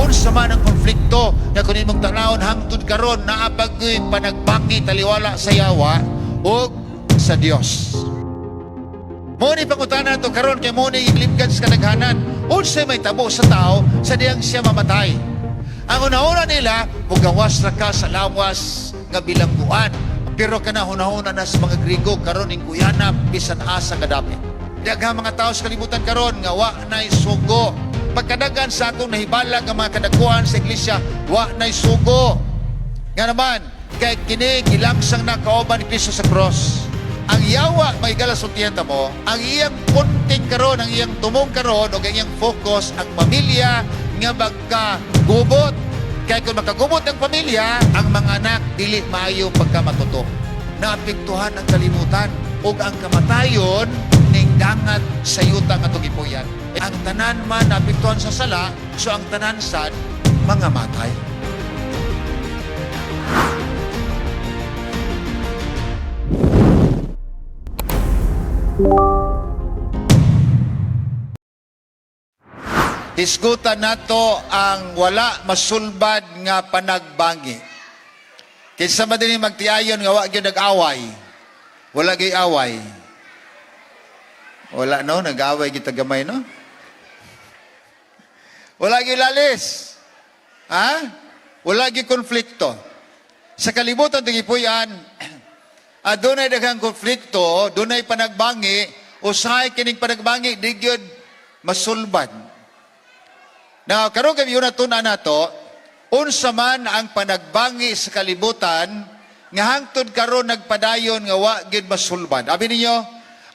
Unsa man ang konflikto nga kun imong tanawon hangtod karon naa pa gyud panagbangi taliwala sa yawa ug sa Dios. Mao ni pangutana nato karon kay mao ni gilibgan sa kadaghanan. Unsay mahitabo sa tao sa diyang siya mamatay? Ang hunahuna nila, mugawas ra ka sa lawas nga bilangguan. Pero kana hunahuna na sa mga Grigo, karon ning kuyanap bisan asa kadapit. Daghang mga tao sa kalibutan karon nga wa na'y sugo. Pagkadagan sa akong nahibalag nga mga kadakuan sa iglesia, wa na'y sugo. Nga naman, kay kini gilangsang na kauban ni Kristo sa cross. Ang yawa, mga higala, sultihan ta mo, ang iyang punting karon, ang iyang tumong karon, o ang iyang focus, ang pamilya nga magkagubot. Kaya kung makagubot ang pamilya, ang mga anak dili maayo pagkamatuto. Naapektuhan ang kalibutan ug ang kamatayon ning dangat sa yuta nga atong gipuy-an. Ang tanan man naapektuhan sa sala, so ang tanan sad mga matay. Hisgutan nato ang wala masulbad nga panagbangi. Kinsa man dinhi magtiayon nga wa gyud nag-away? Wala gyud away. Wala, no, nag-away kita gamay, no? Wala gyud lalis. Ha? Wala gyud konflikto. Sa kalibutan tigipuy-an, adunay daghang konflikto, dunay panagbangi, usahay kining panagbangi di gyud masulbad. Now, karon gabi una tun-an nato, unsa man ang panagbangi sa kalibutan nga hangtod karon nagpadayon nga wa gyud masulbad. Abi ninyo,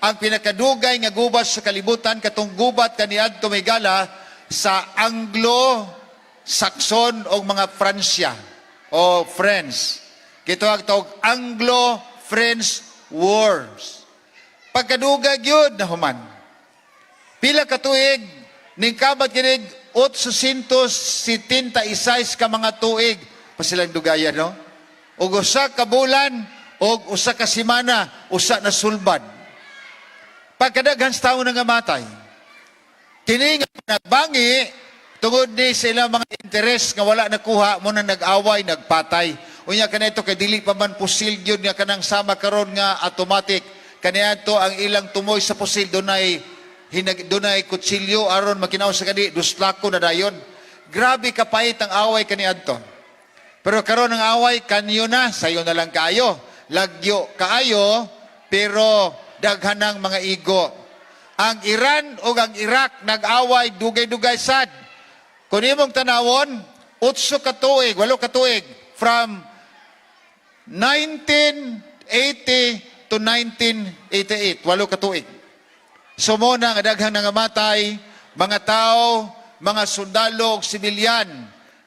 ang pinakadugay nga gubat sa kalibutan katong gubat kaniadto, mga higala, sa Anglo-Saxon o mga Francia o French. Gitawag tawag Anglo-French Wars. Pagkadugay gyud nahuman. Pila ka tuig ning kabat kinig? 876 ka mga tuig pa silang dugayan, no? Og usa ka bulan og usa ka semana usa na sulbad. Pagkadaghan sa tawo nangamatay. Kini nga nagbangi tungod ni sa ilang mga interes nga wala nakuha mo na nag-away, nagpatay. Unya kanito kay dili pa man pusil gyud nga kanang sama karon nga automatic. Kaniadto ang ilang tumoy sa pusil dunay hinag dunay kutsilyo aron makinaw sa kadi duslako na dayon. Grabe kapait ang away kaniadto. Pero karon ang away kanyo na, sayo na lang kaayo. Lagyo kaayo pero daghan ng mga igo. Ang Iran o ang Iraq nag-away dugay-dugay sad. Kung imong tanawon, 8 ka tuig, 8 ka tuig from 1980 to 1988, 8 ka tuig. So mo na nga daghang nangamatay, mga tao, mga sundalo ug sibilyan,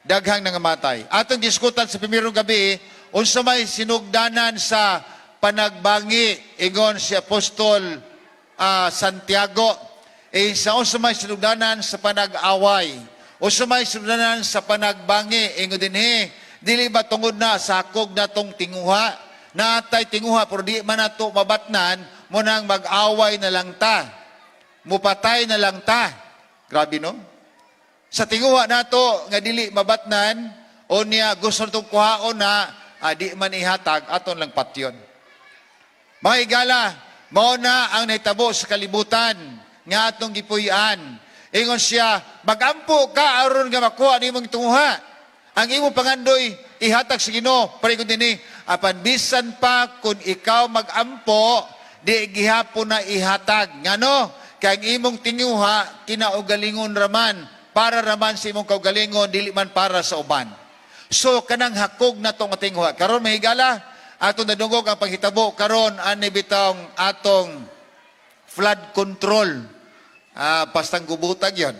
daghang nangamatay. Atong diskutan sa primerong gabi, unsa may sinugdanan sa panagbangi, ingon si Apostol Santiago, eh, sa unsa may sinugdanan sa panag-away, unsa may sinugdanan sa panagbangi, ingon dinhi, dili ba tungod na sakog natong tinguha? Natay tinguha pero di man nato mabatnan, mo nang mag-away na lang ta. Mupatay na lang ta. Grabe, no? Sa tinguha nato nga dili mabatnan, o niya gusto natong kuhaon na di man ihatag, aton lang patyon. Mga higala, mao na ang nahitabo sa kalibutan nga atong gipuy-an. Ingon siya, magampo ka aron nga makuha nimong tinguha. Ang imong pangandoy ihatag sa Ginoo. Pero ingon dinhi, apan bisan pa kung ikaw magampo, di gihapon na ihatag. Ngano? Kay ang imong tinguha kinaugalingon raman, para raman sa imong kaugalingon, dili man para sa uban. So kanang hakog na tong tinguha. Karon, mga higala, atong nadungog ang panghitabo karon ani bitong atong flood control. Pastang gubutag yon.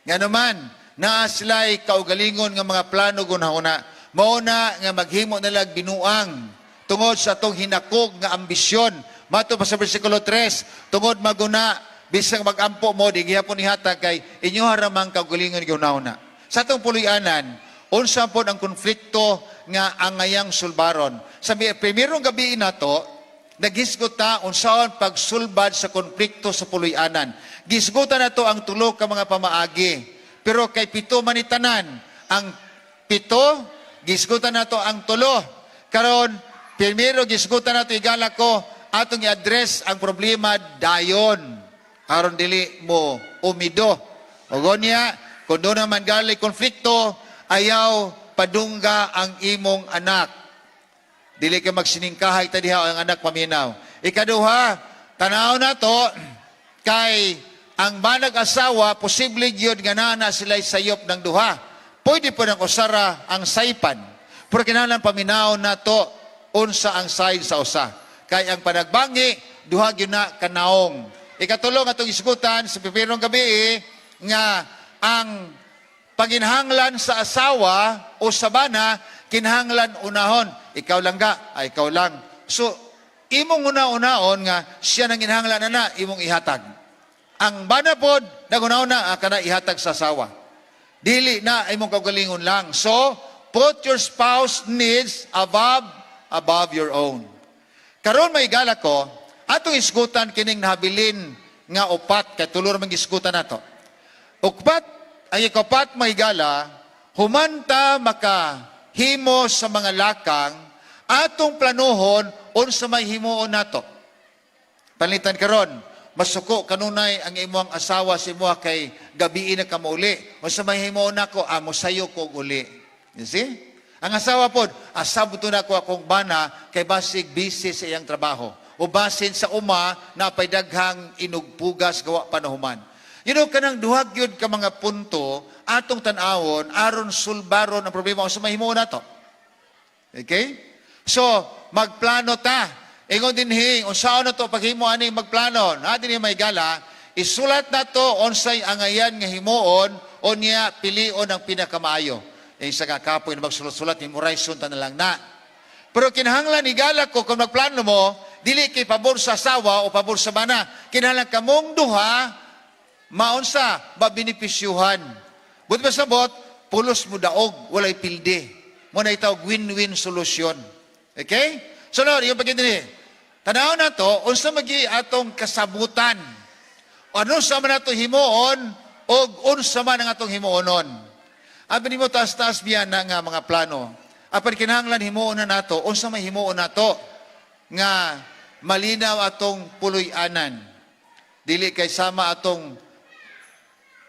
Nga naman, naa sila'y kaugalingon nga mga plano gunahuna. Mao na nga maghimo nalag binuang tungod sa atong hinakog nga ambisyon. Mato pa sa versikulo 3, tungod maguna, bisang magampo mo, di gihapon ihatag kay inyo haramang kaugalingon gunahuna. Sa atong puloy-anan, unsa pod ang konflikto nga angayang sulbaron? Sa primerong gabi nato, naghisgot ta unsaon pagsulbad sa konflikto sa puloy-anan. Gisgutan nato ang tulo ka mga pamaagi. Pero kay pito man ni tanan, ang pito, gisgutan nato ang tulo. Karon, primero gisgutan nato, igala ko, atong i-address ang problema dayon. Aron dili mo umido. O niya, kung duna man gali konflikto, ayaw padungga ang imong anak. Dili ka magsiningkahay ta diha ang anak paminaw. Ikaduha, tanaw na to kay ang banag asawa posible gyud nga naa na sila sayop ng duha. Pwede po ng usara ang saypan. Pero kinahanglan paminaw na to unsa ang side sa usa. Kay ang panagbangi duha gyud na kanaong. Ikatulong atong isgutan sa pipirong gabi nga ang paginhanglan sa asawa o sa bana kinahanglan unahon. Ikaw lang ga, ay ikaw lang. So, imong una-unaon nga siya nang ginhanglan na na, imong ihatag. Ang bana pod, nagunaon na, kana ihatag sa asawa. Dili na imong kaugalingon lang. So, put your spouse needs above your own. Karon may gala ko, atong isgutan kining nahabilin nga upat, kay tulo ra man gisgutan nato. Upat, ang ikapat, may gala, humanta makahimo sa mga lakang, atong planuhon unsa may himuon nato. Panalitan karon, masuko kanunay ang imong asawa sa imo kay gabii na ka mouli. Unsa may himuon nako, amo sayo ko og uli. You see? Ang asawa pod, asabto na ko akong bana kay basig busy sa iyang trabaho. O basin sa uma na pay daghang inugpugas gawa pa nahuman. Kanang duha gyud ka mga punto atong tan-awon aron sulbaron ang problema unsa may himuon nato. Okay? So, magplano ta. Ingon dinhi, unsaon na to paghimo ani magplano? Na dinhi may gala, isulat na to unsay angayan nga himuon o niya pilion ang pinakamaayo. Yung sa kakapoy na magsulat-sulat, memorize ta na lang na. Pero kinahanglan igala ko kung magplano mo, dili kay pabor sa asawa o pabor sa bana. Kinahanglan kamong duha maunsa mabenepisyuhan. Buot pasabot, pulos mo daog, walay pildi. Mo na itawag win-win solution. Okay? So, Lord, yung pagkita ni, tanaw na to, unsa magi atong kasabutan. Ano sa man ato himuon, o unsa man ang atong himuonon. Abi nimo taas-taas biyan na nga mga plano. Apan kinahanglan himuon na nato, unsa may himuon nato nga malinaw atong puloy-anan. Dili kay sama atong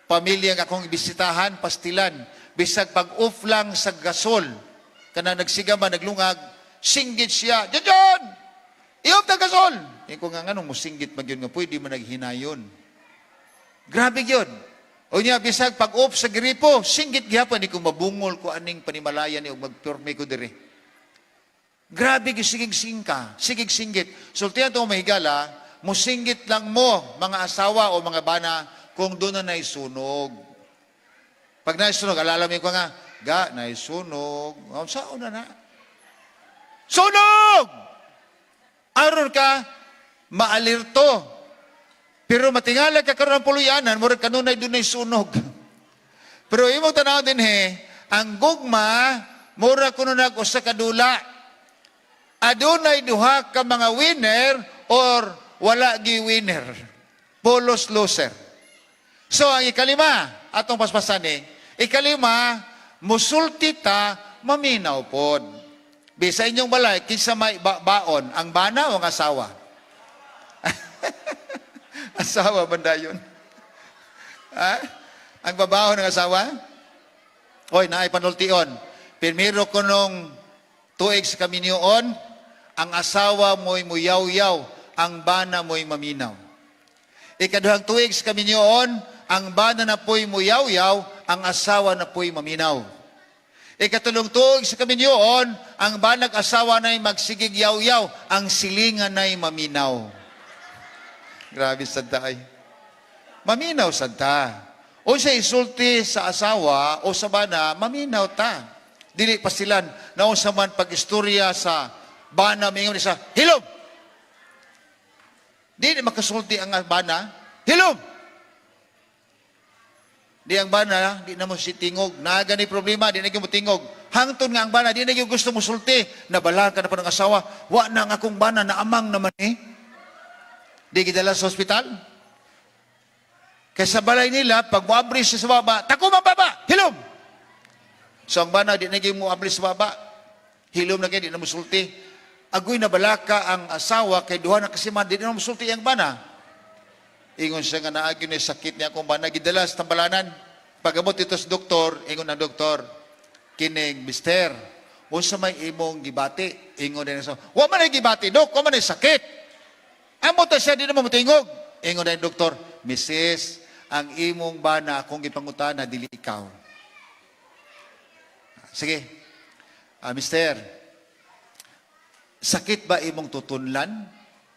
pamilya nga akong ibisitahan, pastilan. Bisag pag-off lang sa gasol, kanang nagsiga man, naglungag, singgit siya, "Diyan, diyan! I-off ta gasol!" Yung ko nga nganong musinggit man yun nga pwede man naghinayon. Grabe yun. O niya, bisag pag-off sa gripo, singgit gihapon, di ko mabungol ko aning panimalaya ni og magpirme ko dire. Grabe gyud sigig singka, sigig singgit. Sultihan to mahigala, musinggit lang mo mga asawa o mga bana kung doon na naisunog. Pag naisunog, alala mo ko nga, ga, naisunog. Oh, saan na na? Sunog! Aron ka, maalirto. Pero matingala ka karon ang puluyanan, murag kanunay dunay sunog. Pero imong tanaw din he, ang gugma, mura kuno nag usa ka dula. Adunay duha ka mga winner or wala gi winner. Pulos loser. So ang ikalima, atong paspasan ni, ikalima, musulti ta, maminaw pod. Bisa inyong balay, kinsa may baon, ang bana o ang asawa? Asawa banda yun? Ha? Ang babaho ng asawa? Oy, naay panultion. Primero ko nung tuig sa kaminyoon, ang asawa mo'y muyaw-yaw, ang bana mo'y maminaw. Ikaduhang tuig sa kaminyoon, ang bana na po'y muyaw-yaw, ang asawa na po'y maminaw. Ikatulong tuig sa kaminyoon, ang banag asawa na'y magsigig yaw-yaw, ang silingan na'y maminaw. Grabe sad ay. Maminaw sad ta. O siya isulti sa asawa o sa bana, maminaw ta. Dili pasilan, naunsa man pag-istorya sa bana, mingon siya, "Hilom!" Dili makasulti ang bana, "Hilom!" Di ang bana, di na mo si tingog. Naga ni problema, di na mo tingog. Hangtod nga ang bana, di na gyud gusto mo sulti. Nabalaan ka na pa ng asawa, wa na ang akong bana, naamang naman eh. Di gidala sa ospital. Kay sa balay nila, pag moabri siya sa baba, "Takom ang baba, hilom!" So ang bana, di na mo abri sa baba. Hilom na kay, di na musulti. Agoy na balaka ang asawa kay 2 na kasiman, di na musulti ang bana. Ingon siya nga naagi ni sakit niya akong bana, gidala sa tambalanan. Pag-abot dito sa doktor, ingon ang doktor, "Kining mister, unsa may imong gibati?" Ingon din sa, "Wa man ay gibati, dok, wa man ay sakit. Amo ta siya, di na mo mutingog." Ingon din doktor, "Mrs., ang imong bana akong gipangutana, dili ikaw. Sige, mister, sakit ba imong tutunlan?"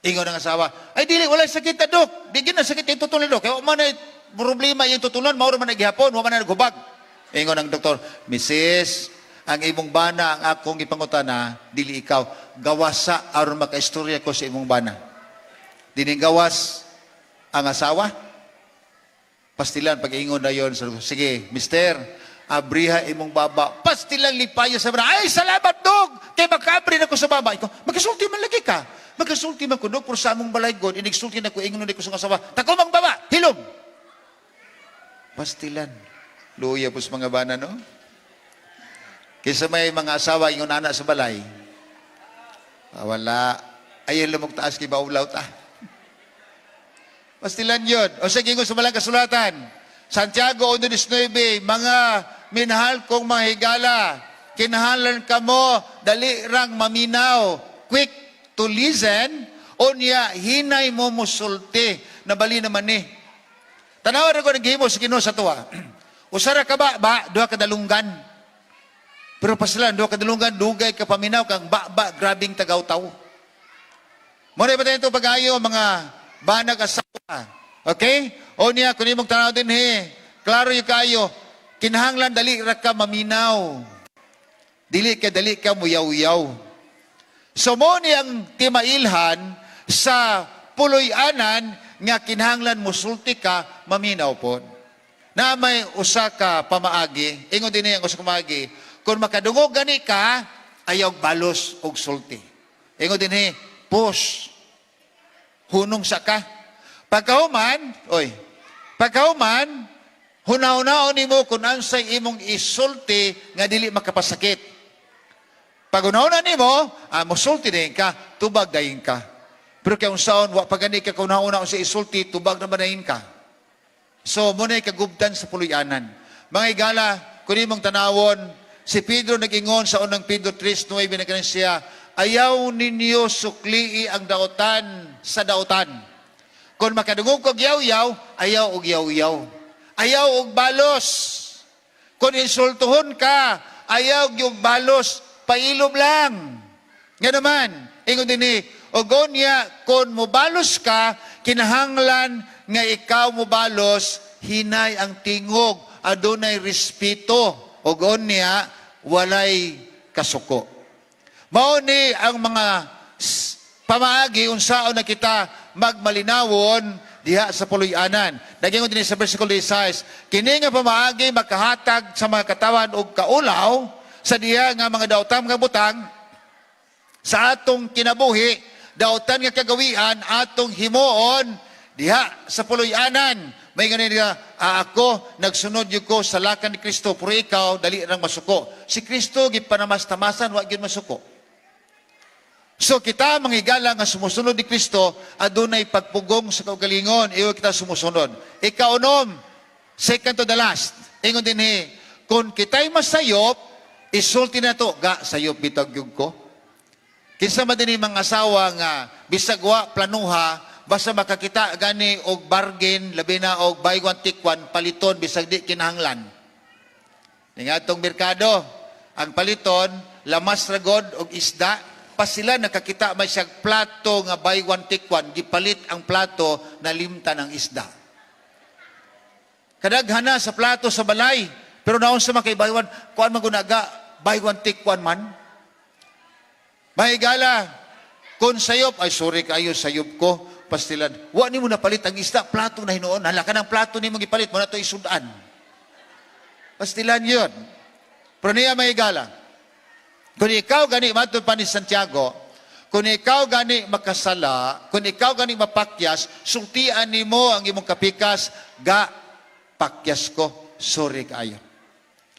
Ingon ang asawa, "Ay dili, wala sakit na, dok. Di gina sakit yung tutunlan, dok. Kaya man ay problema yung tutunlan, mauro man ay gihapon, wa man ay naghubag." Ingon ang doktor, "Mrs., ang imong bana ang akong gipangutana, dili ikaw. Gawasa aron makaistorya ko sa imong bana." Dining gawas ang asawa. Pastilan pag-ingon na yon. "Sige, mister, abriha imong baba." Pastilan lipayo sa bana. "Ay, salamat, dok! Kay makaabri na ko sa baba." Ikaw, "Magkasulti man lagi ka. Magkasulti man ko, dok, pero sa among balay god, inigsulti na ko, ingon na ko sa asawa, 'Takom ang baba, hilom!'" Pastilan. Luya po sa mga bana, no? Kaysa may mga asawa, ingon ana sa balay. Ah, wala. Ayaw lumog taas kay baulaw ta. Pastilan yun. O sige, ingon sa balang kasulatan. Santiago 1:19, "Mga minahal kong mga higala, kinahanglan kamo, dali rang maminaw, quick to listen, unya hinay mo musulti," nabali naman ni. Tanawa ra ko naghimo sa Ginoo sa tuwa. Usa ra ka ba, ba, duha ka dalunggan. Pero pastilan, duha ka dalunggan, dugay ka paminaw kang ba, ba, grabing tagaw-taw. Mo na ba tayo ito pag-ayo, mga banag asawa? Okay? O niya, kung imong tanaw din he, klaro yung kayo, kinahanglan dali ra ka maminaw. Dili ka dali ka muyaw-yaw. So mo ni ang timailhan sa puloy-anan nga kinahanglan musulti ka maminaw pod. Na may usa ka pamaagi, ingon din ang usa ka pamaagi, kung makadungog gani ka, ayaw balos og sulti. Ingon din he, push. Hunong sa ka. Pagkahuman, oy, pagkahuman, hunahunaon nimo kung unsay imong isulti nga dili makapasakit. Pag hunahuna nimo, musulti din ka, tubag dayon ka. Pero kay unsaon, wa pa gani ka kunahuna unsa isulti, tubag na dayon ka. So, mo na kagubtan sa puloy-anan. Mga igala, kung imong tanawon, si Pedro nag-ingon sa unang Pedro 3:9 na kanin siya, "Ayaw ninyo suklii ang dautan sa dautan." Kung makadungog og yaw-yaw, ayaw og yaw-yaw. Ayaw og balos. Kung insultuhon ka, ayaw yung balos, pailom lang. Nga naman, ingon din ni, og unya, kung mobalos ka, kinahanglan nga ikaw mobalos, hinay ang tingog, adunay respeto, og unya, walay kasuko. Mao ni ang mga pamaagi unsaon na kita magmalinawon diha sa puloy-anan. Nagingon din sa versikulo 16, kini nga pamaagi makahatag sa mga katawan og kaulaw sa diha nga mga dautan nga butang sa atong kinabuhi, dautan nga kagawian atong himuon diha sa puloy-anan. May ganin nga, "Ako, nagsunod yun ko sa lakan ni Kristo, pero ikaw, dali rang masuko." Si Kristo, gipanamastamasan, wa gyud masuko. So kita, mga higala nga sumusunod ni Kristo, adunay pagpugong sa kaugalingon, iyo kita sumusunod. Ikaunom, second to the last, ingon din he, kung kita'y masayop, isulti na to, "Ga, sayop bitag yug ko." Kinsa man din mga asawa nga bisag wa planuha, basta makakita gani og bargain, labi na og buy one take one, paliton bisag di kinahanglan. Ning atong merkado, ang paliton lamas ra god og isda, pa sila nakakita may siyang plato nga buy one take one, gipalit ang plato, nalimtan ang isda. Kadaghana sa plato sa balay, pero naon sa mga kay buy one, kuan man gunaga, buy one take one man. Mahigala, kung sayop, "Ay sorry kayo, sayop ko," pastilan. Wa nimo napalit ang isda, plato na hinuon. Hala ka ng plato nimo gipalit, mo na to isudan. Pastilan yun. Pero niya mahigala, kung ikaw gani, matod pa ni Santiago, Kung ikaw gani makasala, kung ikaw gani mapakyas, sultian nimo ang imong kapikas, "Ga, pakyas ko, sorry kaayo."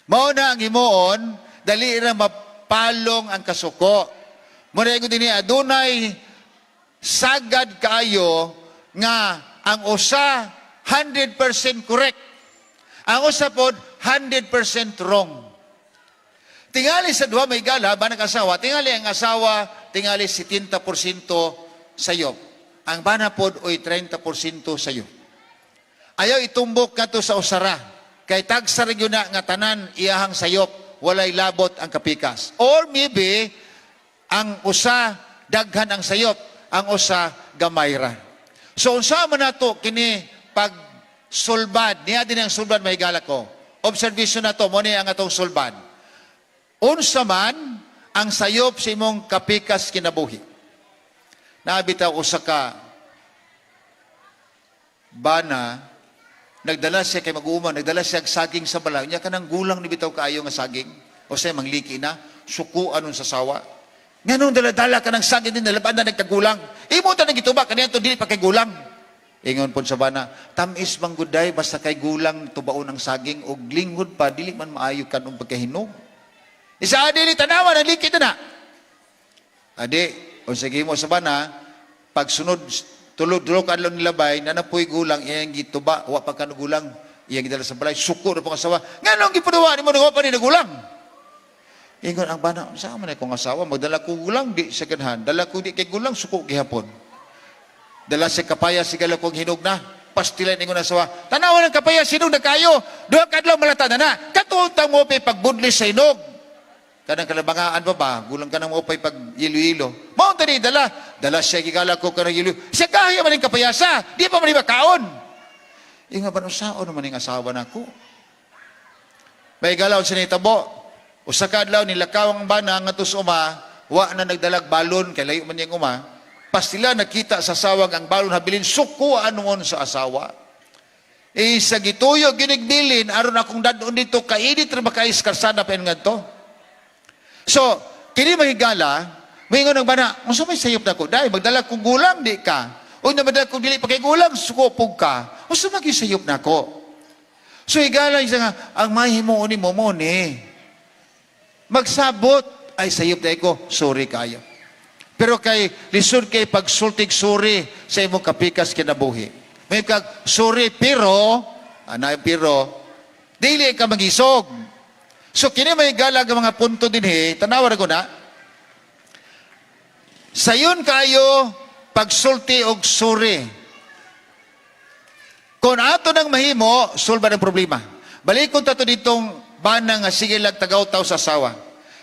Mao na ang himuon, dali ra mapalong ang kasuko. Muna ko dinhi, adunay sagad kaayo nga ang usa 100% correct. Ang usa pod 100% wrong. Tingali sa duha, may gala, ba asawa, tingali ang asawa, tingali 70% sayop. Ang bana pod oy 30% sayop. Ayaw itumbok kato sa usara. Kay tagsa ra gyud na nga tanan iyahang sayop, walay labot ang kapikas. Or maybe ang usa daghan ang sayop, ang usa gamay ra. So unsa man nato kini pag sulbad? Niya din ang sulbad, mahigala ko. Observation na to, mo ni ang atong sulbad. Unsa man ang sayop sa imong kapikas kinabuhi? Nabitaw usa ka bana, nagdala siya kay mag-uuma, nagdala siya og saging sa balay. Nya kanang gulang ni bitaw kaayo nga saging. O siya mangliki na, sukuan nun sa sawa. "Nganong dala-dala ka ng saging din, nalaban na nagkagulang? Imo ta nang gituba, kaniya to dili pa kay gulang." Ingon pud sa bana, "Tamis man guday, basta kay gulang tubaon ang saging, og linghod pa, dili man maayo kanong pagkahinog." Isa, "Dili, tanawa, nalikit na." Adi, o sige mo sa bana, pagsunod, tulo ka adlaw nilabay, na napoy gulang, iyang gituba, wa pa kano gulang, iyang gidala sa balay, suko na pong asawa. "Nganong gipaduwa nimo, wa pa ni nagulang?" Ingon ang bana, "Sa man akong asawa, magdala ko gulang, di sa ganhan. Dala ko di kay gulang, suko gihapon." Dala siya kapaya, sigala kong hinog na. Pastilan, ingon ang asawa, "Tanawa ng kapaya, hinog na kayo. 2 ka adlaw malata na na. Katuntang mo pa'y pagbudlis sa hinog. Kanang kalabangaan pa ba? Gulang ka nang mo pa'y pag yilo-yilo. Mao tani dala. Dala siya gigala ko kanang yilo. Siya kaya man yung kapayasa. Di pa man kaon." Ingon ba, "Usaon naman yung asawa nako?" May galaw sa nitabo. Usa ka adlaw nilakaw ang bana ngadto sa uma, wa na nagdalag balon kay layo man niyang uma. Pastila nakita sa sawag ang balon habilin, sukuan noon sa asawa. "Eh, sa gituyo ginigbilin aron akong dadon dito, kainit ra ba kay karsada pa ngadto." So, kini mahigala, moingon ang bana, "Unsa may sayop nako? Dai magdala kong gulang, di ka. O na magdala kong dili pa kay gulang, suko pug ka. Unsa man gyud sayop nako?" So higala siya nga, ang mahimuon nimo mo ni magsabot ay sayop na ko, sorry kayo. Pero kay lisod kay pagsultig sorry sa imong kapikas kinabuhi. May kag sorry pero, ana pero, dili ka magisog. So kini may galag ang mga punto dinhi, tanawa ra ko na. Sayon kayo pagsulti og sorry. Kung ato nang mahimo, sulba ng problema. Balikon ta to ditong bana nga sige lag tagaw-taw sa asawa.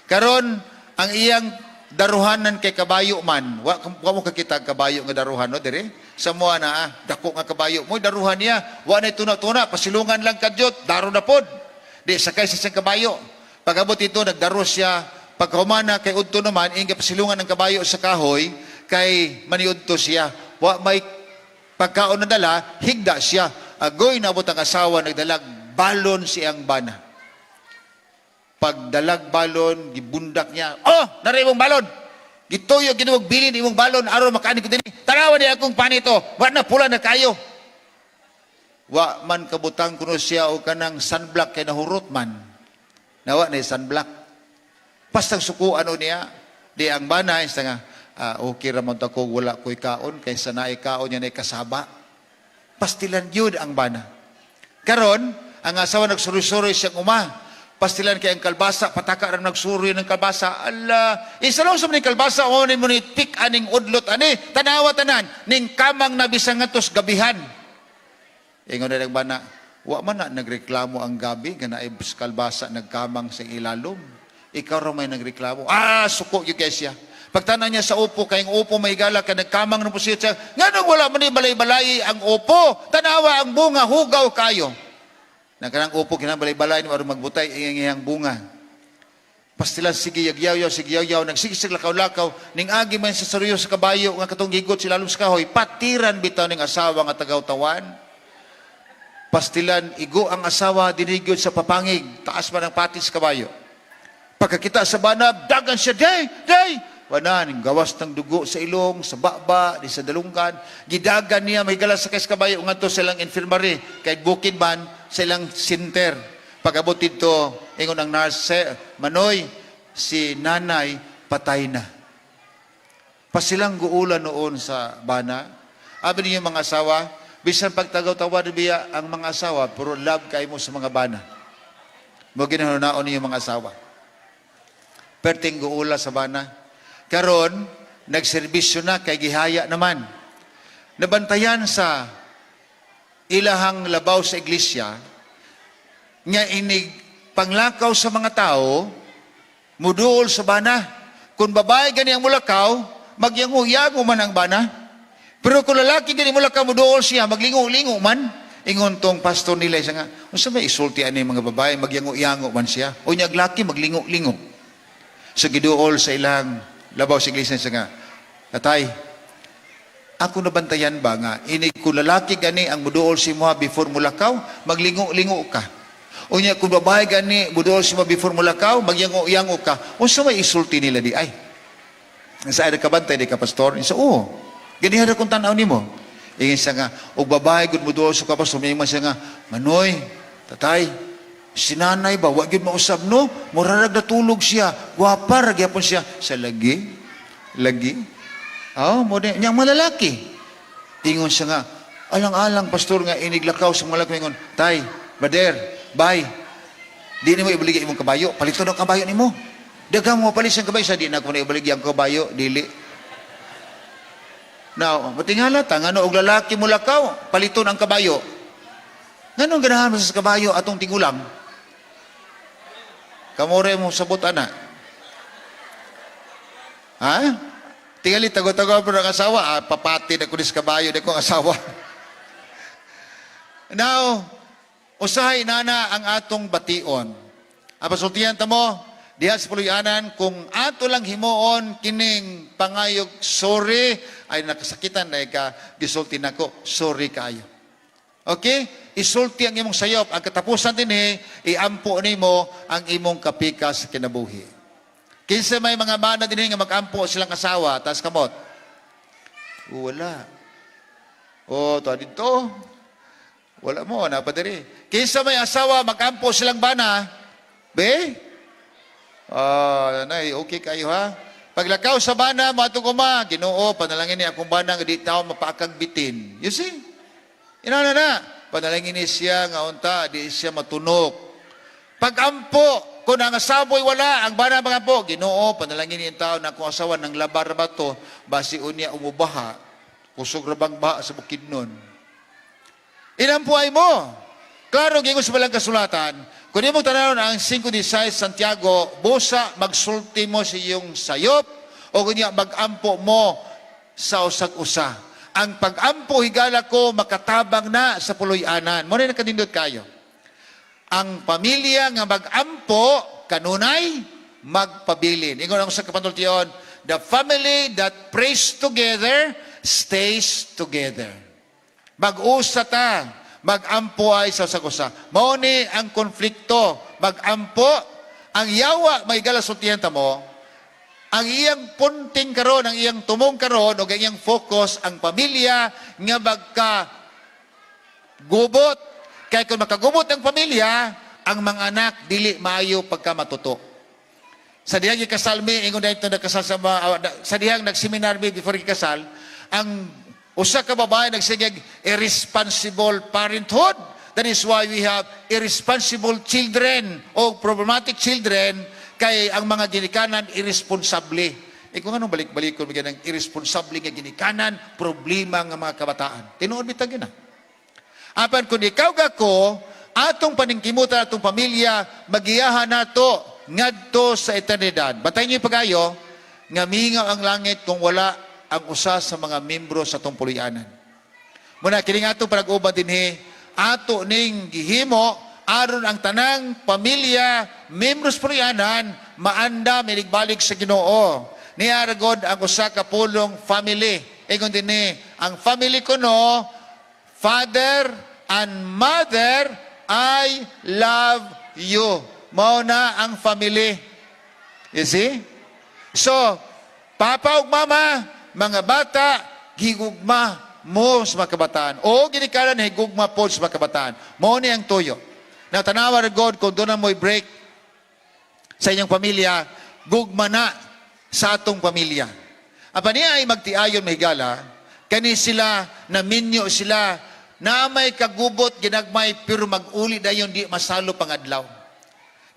Karon ang iyang daruhanan kay kabayo man. Wa mo kakita ang kabayo nga daruhan no dire. Sa mua na ah, dako nga kabayo mo daruhan niya. Wa na tuna-tuna, pasilungan lang kadyot, daro na pod. Di sakay sa siyang kabayo. Pag-abot ito, nagdaro siya. Pagkaumana kay udto naman, ingga pasilungan ng kabayo sa kahoy, kay maniudto siya. Wa may pagkaon na dala, higda siya. Agoy naabot ang asawa, nagdalag balon siyang bana. Pagdalag balon, gibundak niya. "Oh, nari imong balon. Gituyo ginuwag bilin imong balon aron makaani ko dinhi. Tanawa ni akong panito. Wa na pula na kayo." Wa man kabutang kuno siya o kanang sunblock kay nahurot man. Nawa na sunblock. Pastang sukuan o niya, di ang bana isa nga, "Ah, okay ra man ta ko wala ko'y kaon kaysa naay kaon niya naay kasaba." Pastilan yun ang bana. Karon, ang asawa nagsuri-suri siyang uma. Pastilan kay ang kalbasa, pataka ra nagsuri ng kalbasa. "Ala, isa lang sa mga kalbasa, o ni mo ni tik aning udlot ani, tanawa tanan, ning kamang nabisang ngatos gabihan." Ingon na bana, "Wa man na nagreklamo ang gabi, nga naay kalbasa nagkamang sa ilalom. Ikaw ra may nagreklamo." Ah, suko yung siya. Pagtanaw niya sa upo, kay ang upo may gala ka nagkamang ng pusit siya. "Nganong wala man ni balay-balay ang upo? Tanawa ang bunga, hugaw kayo." Nakanang upo kinabalay-balay ni aron magbutay iyang iyang bunga. Pastilan sige yagyaw sige yaw nagsige lakaw-lakaw ning agi man sa saruyo sa kabayo nga katong gigot sila sa kahoy, patiran bitaw ning asawa nga tagaw-tawan. Pastilan igo ang asawa dinigod sa papangig, taas man ang patis kabayo. Pagkakita sa bana, dagan siya, "Day, day!" Wanan, gawas ng dugo sa ilong, sa baba, di sa dalunggan. Gidagan niya, mahigala sakay sa kabayo, ngadto sa ilang infirmary, kay bukid man sa ilang center. Pag-abot dito, ingon ang nurse, "Manoy, si nanay patay na." Pasilang guula noon sa bana. Abi ninyo mga asawa, bisan pagtagaw-tawa biya ang mga asawa, pero love kay mo sa mga bana. Mo ginahunaon ninyo mga asawa. Perting guula sa bana. Karon, nagserbisyo na kay gihaya naman. Nabantayan sa ilahang labaw sa iglesia, nga inig panglakaw sa mga tao, muduol sa bana. Kung babae gani ang mulakaw, magyango-yango man ang bana. Pero kung lalaki gani mulakaw, muduol siya, maglingo-lingo man. Ingon tong pastor nila, siya nga, "Unsa may isulti ani mga babae, magyango-yango man siya. O nya laki, maglingo-lingo." So giduol sa ilang labaw sa iglesia siya nga, "Tatay, ako nabantayan ba nga, inig kung lalaki gani ang muduol si mo before mulakaw, maglingo-lingo ka. Unya kung babae gani muduol si mo before mulakaw, magyango-yango ka. Unsa may isulti nila di ay?" Sa ay kabantay di ka pastor? Isa, "Oo. Ganihan ra kung tanaw nimo." Ingon siya nga, "Og babae gud muduol sa ka pastor," may siya nga, "Manoy, tatay, si nanay ba, wa gyud mausab no? Murarag natulog siya. Gwapa ra gyapon siya." Sa lagi, lagi. Oh, mo di, niyang malalaki. Ingon siya nga, "Alang-alang pastor nga iniglakaw sa mga laki," ingon, "Tay, brother, bye. Di nimo ibaligya imong kabayo, paliton ang kabayo nimo. Daghang mo palit ang kabayo sa di na ko na ibaligya ang kabayo, dili." Now, matingala ta, ngano og lalaki mo lakaw, paliton ang kabayo. Nganong ganahan mo sa kabayo atong tigulang? Kamore mo sabot ana. Ha? Tingali tago-tago pero ang asawa, ah, papati na ko sa kabayo na ko ang asawa. Now, usahay nana ang atong bation. Ang pasultihan ta mo, diha sa puluyanan, kung ato lang himuon kining pangayog sorry, ay nakasakitan na ka, gisulti nako, sorry kaayo. Okay? Isulti ang imong sayop. Ang katapusan dinhi, iampo nimo ang imong kapikas sa kinabuhi. Kinsa may mga bana dinhi nga magampo silang asawa, taas kamot? Wala. Oh, to dito. Wala mo, na pa diri. Kinsa may asawa magampo silang bana? Be? Ah, nay, okay kayo ha? Paglakaw sa bana, moadto ko ma, "Ginoo, panalangin ni akong bana nga di tao mapaakag bitin." You see? Inana na, panalangin ni siya nga unta, di siya matunok. Pagampo, kung ang asawo'y wala, ang bana magampo, "Ginoo, panalangin ni ang tao na akong asawa ng labar ba to, basi unya umubaha, kusog ra bang baha sa Bukidnon." Inampuay mo. Klaro, gingon sa balang kasulatan, kung imong tanawon ang 5.16 Santiago, busa magsulti mo sa iyong sayop, o kunya magampo mo sa usag-usa. Ang pagampo, higala ko, makatabang na sa puloy-anan. Mo na nakadindot kayo. Ang pamilya nga magampo, kanunay, magpabilin. Ingon ang sa kapanultion, the family that prays together, stays together. Mag-usa ta, magampo ay sa usag-usa. Mao ni ang konflikto, magampo, ang yawa may galasultihan ta mo, ang iyang punting karon, ang iyang tumong karon, o ang iyang focus, ang pamilya nga magka gubot. Kaya kung makagubot ang pamilya, ang mga anak dili maayo pagka matuto. Sa dihang gikasal mi, ingon dahito nagkasal sa mga, sa dihang nagseminar mi before gikasal, ang usa ka babae nagsigeg irresponsible parenthood. That is why we have irresponsible children o problematic children kay ang mga ginikanan irresponsable. E kung anong balik-balik ko bigyan ng irresponsable nga ginikanan, problema nga mga kabataan. Tinuod bitag yun ah. Apan kung ikaw gako, atong paningkimutan atong pamilya, magiyahan nato ngadto sa eternidad. Batay niyo pagayo, nga mingaw ang langit kung wala ang usa sa mga membro sa atong puloy-anan. Muna, kining atong panag-uban dinhi, ato ning gihimo, aron ang tanang pamilya, membro sa puloy-anan, maanda balik sa Ginoo. Niara god ang usa ka pulong family. Ingon dinhi, ang family ko no, father and mother, I love you. Mao na ang family. You see? So, Papa ug mama, mga bata, gigugma mo sa mga kabataan. O ginikanan, higugma po sa mga kabataan. Mao ni ang tuyo. Na tanawa God, kung duna mo'y break sa inyong pamilya, gugma na sa atong pamilya. Apan niya ay magtiayon, mahigala, kani sila, naminyo sila, na may kagubot, ginagmay, pero mag-uli dayon, di masalo pangadlaw.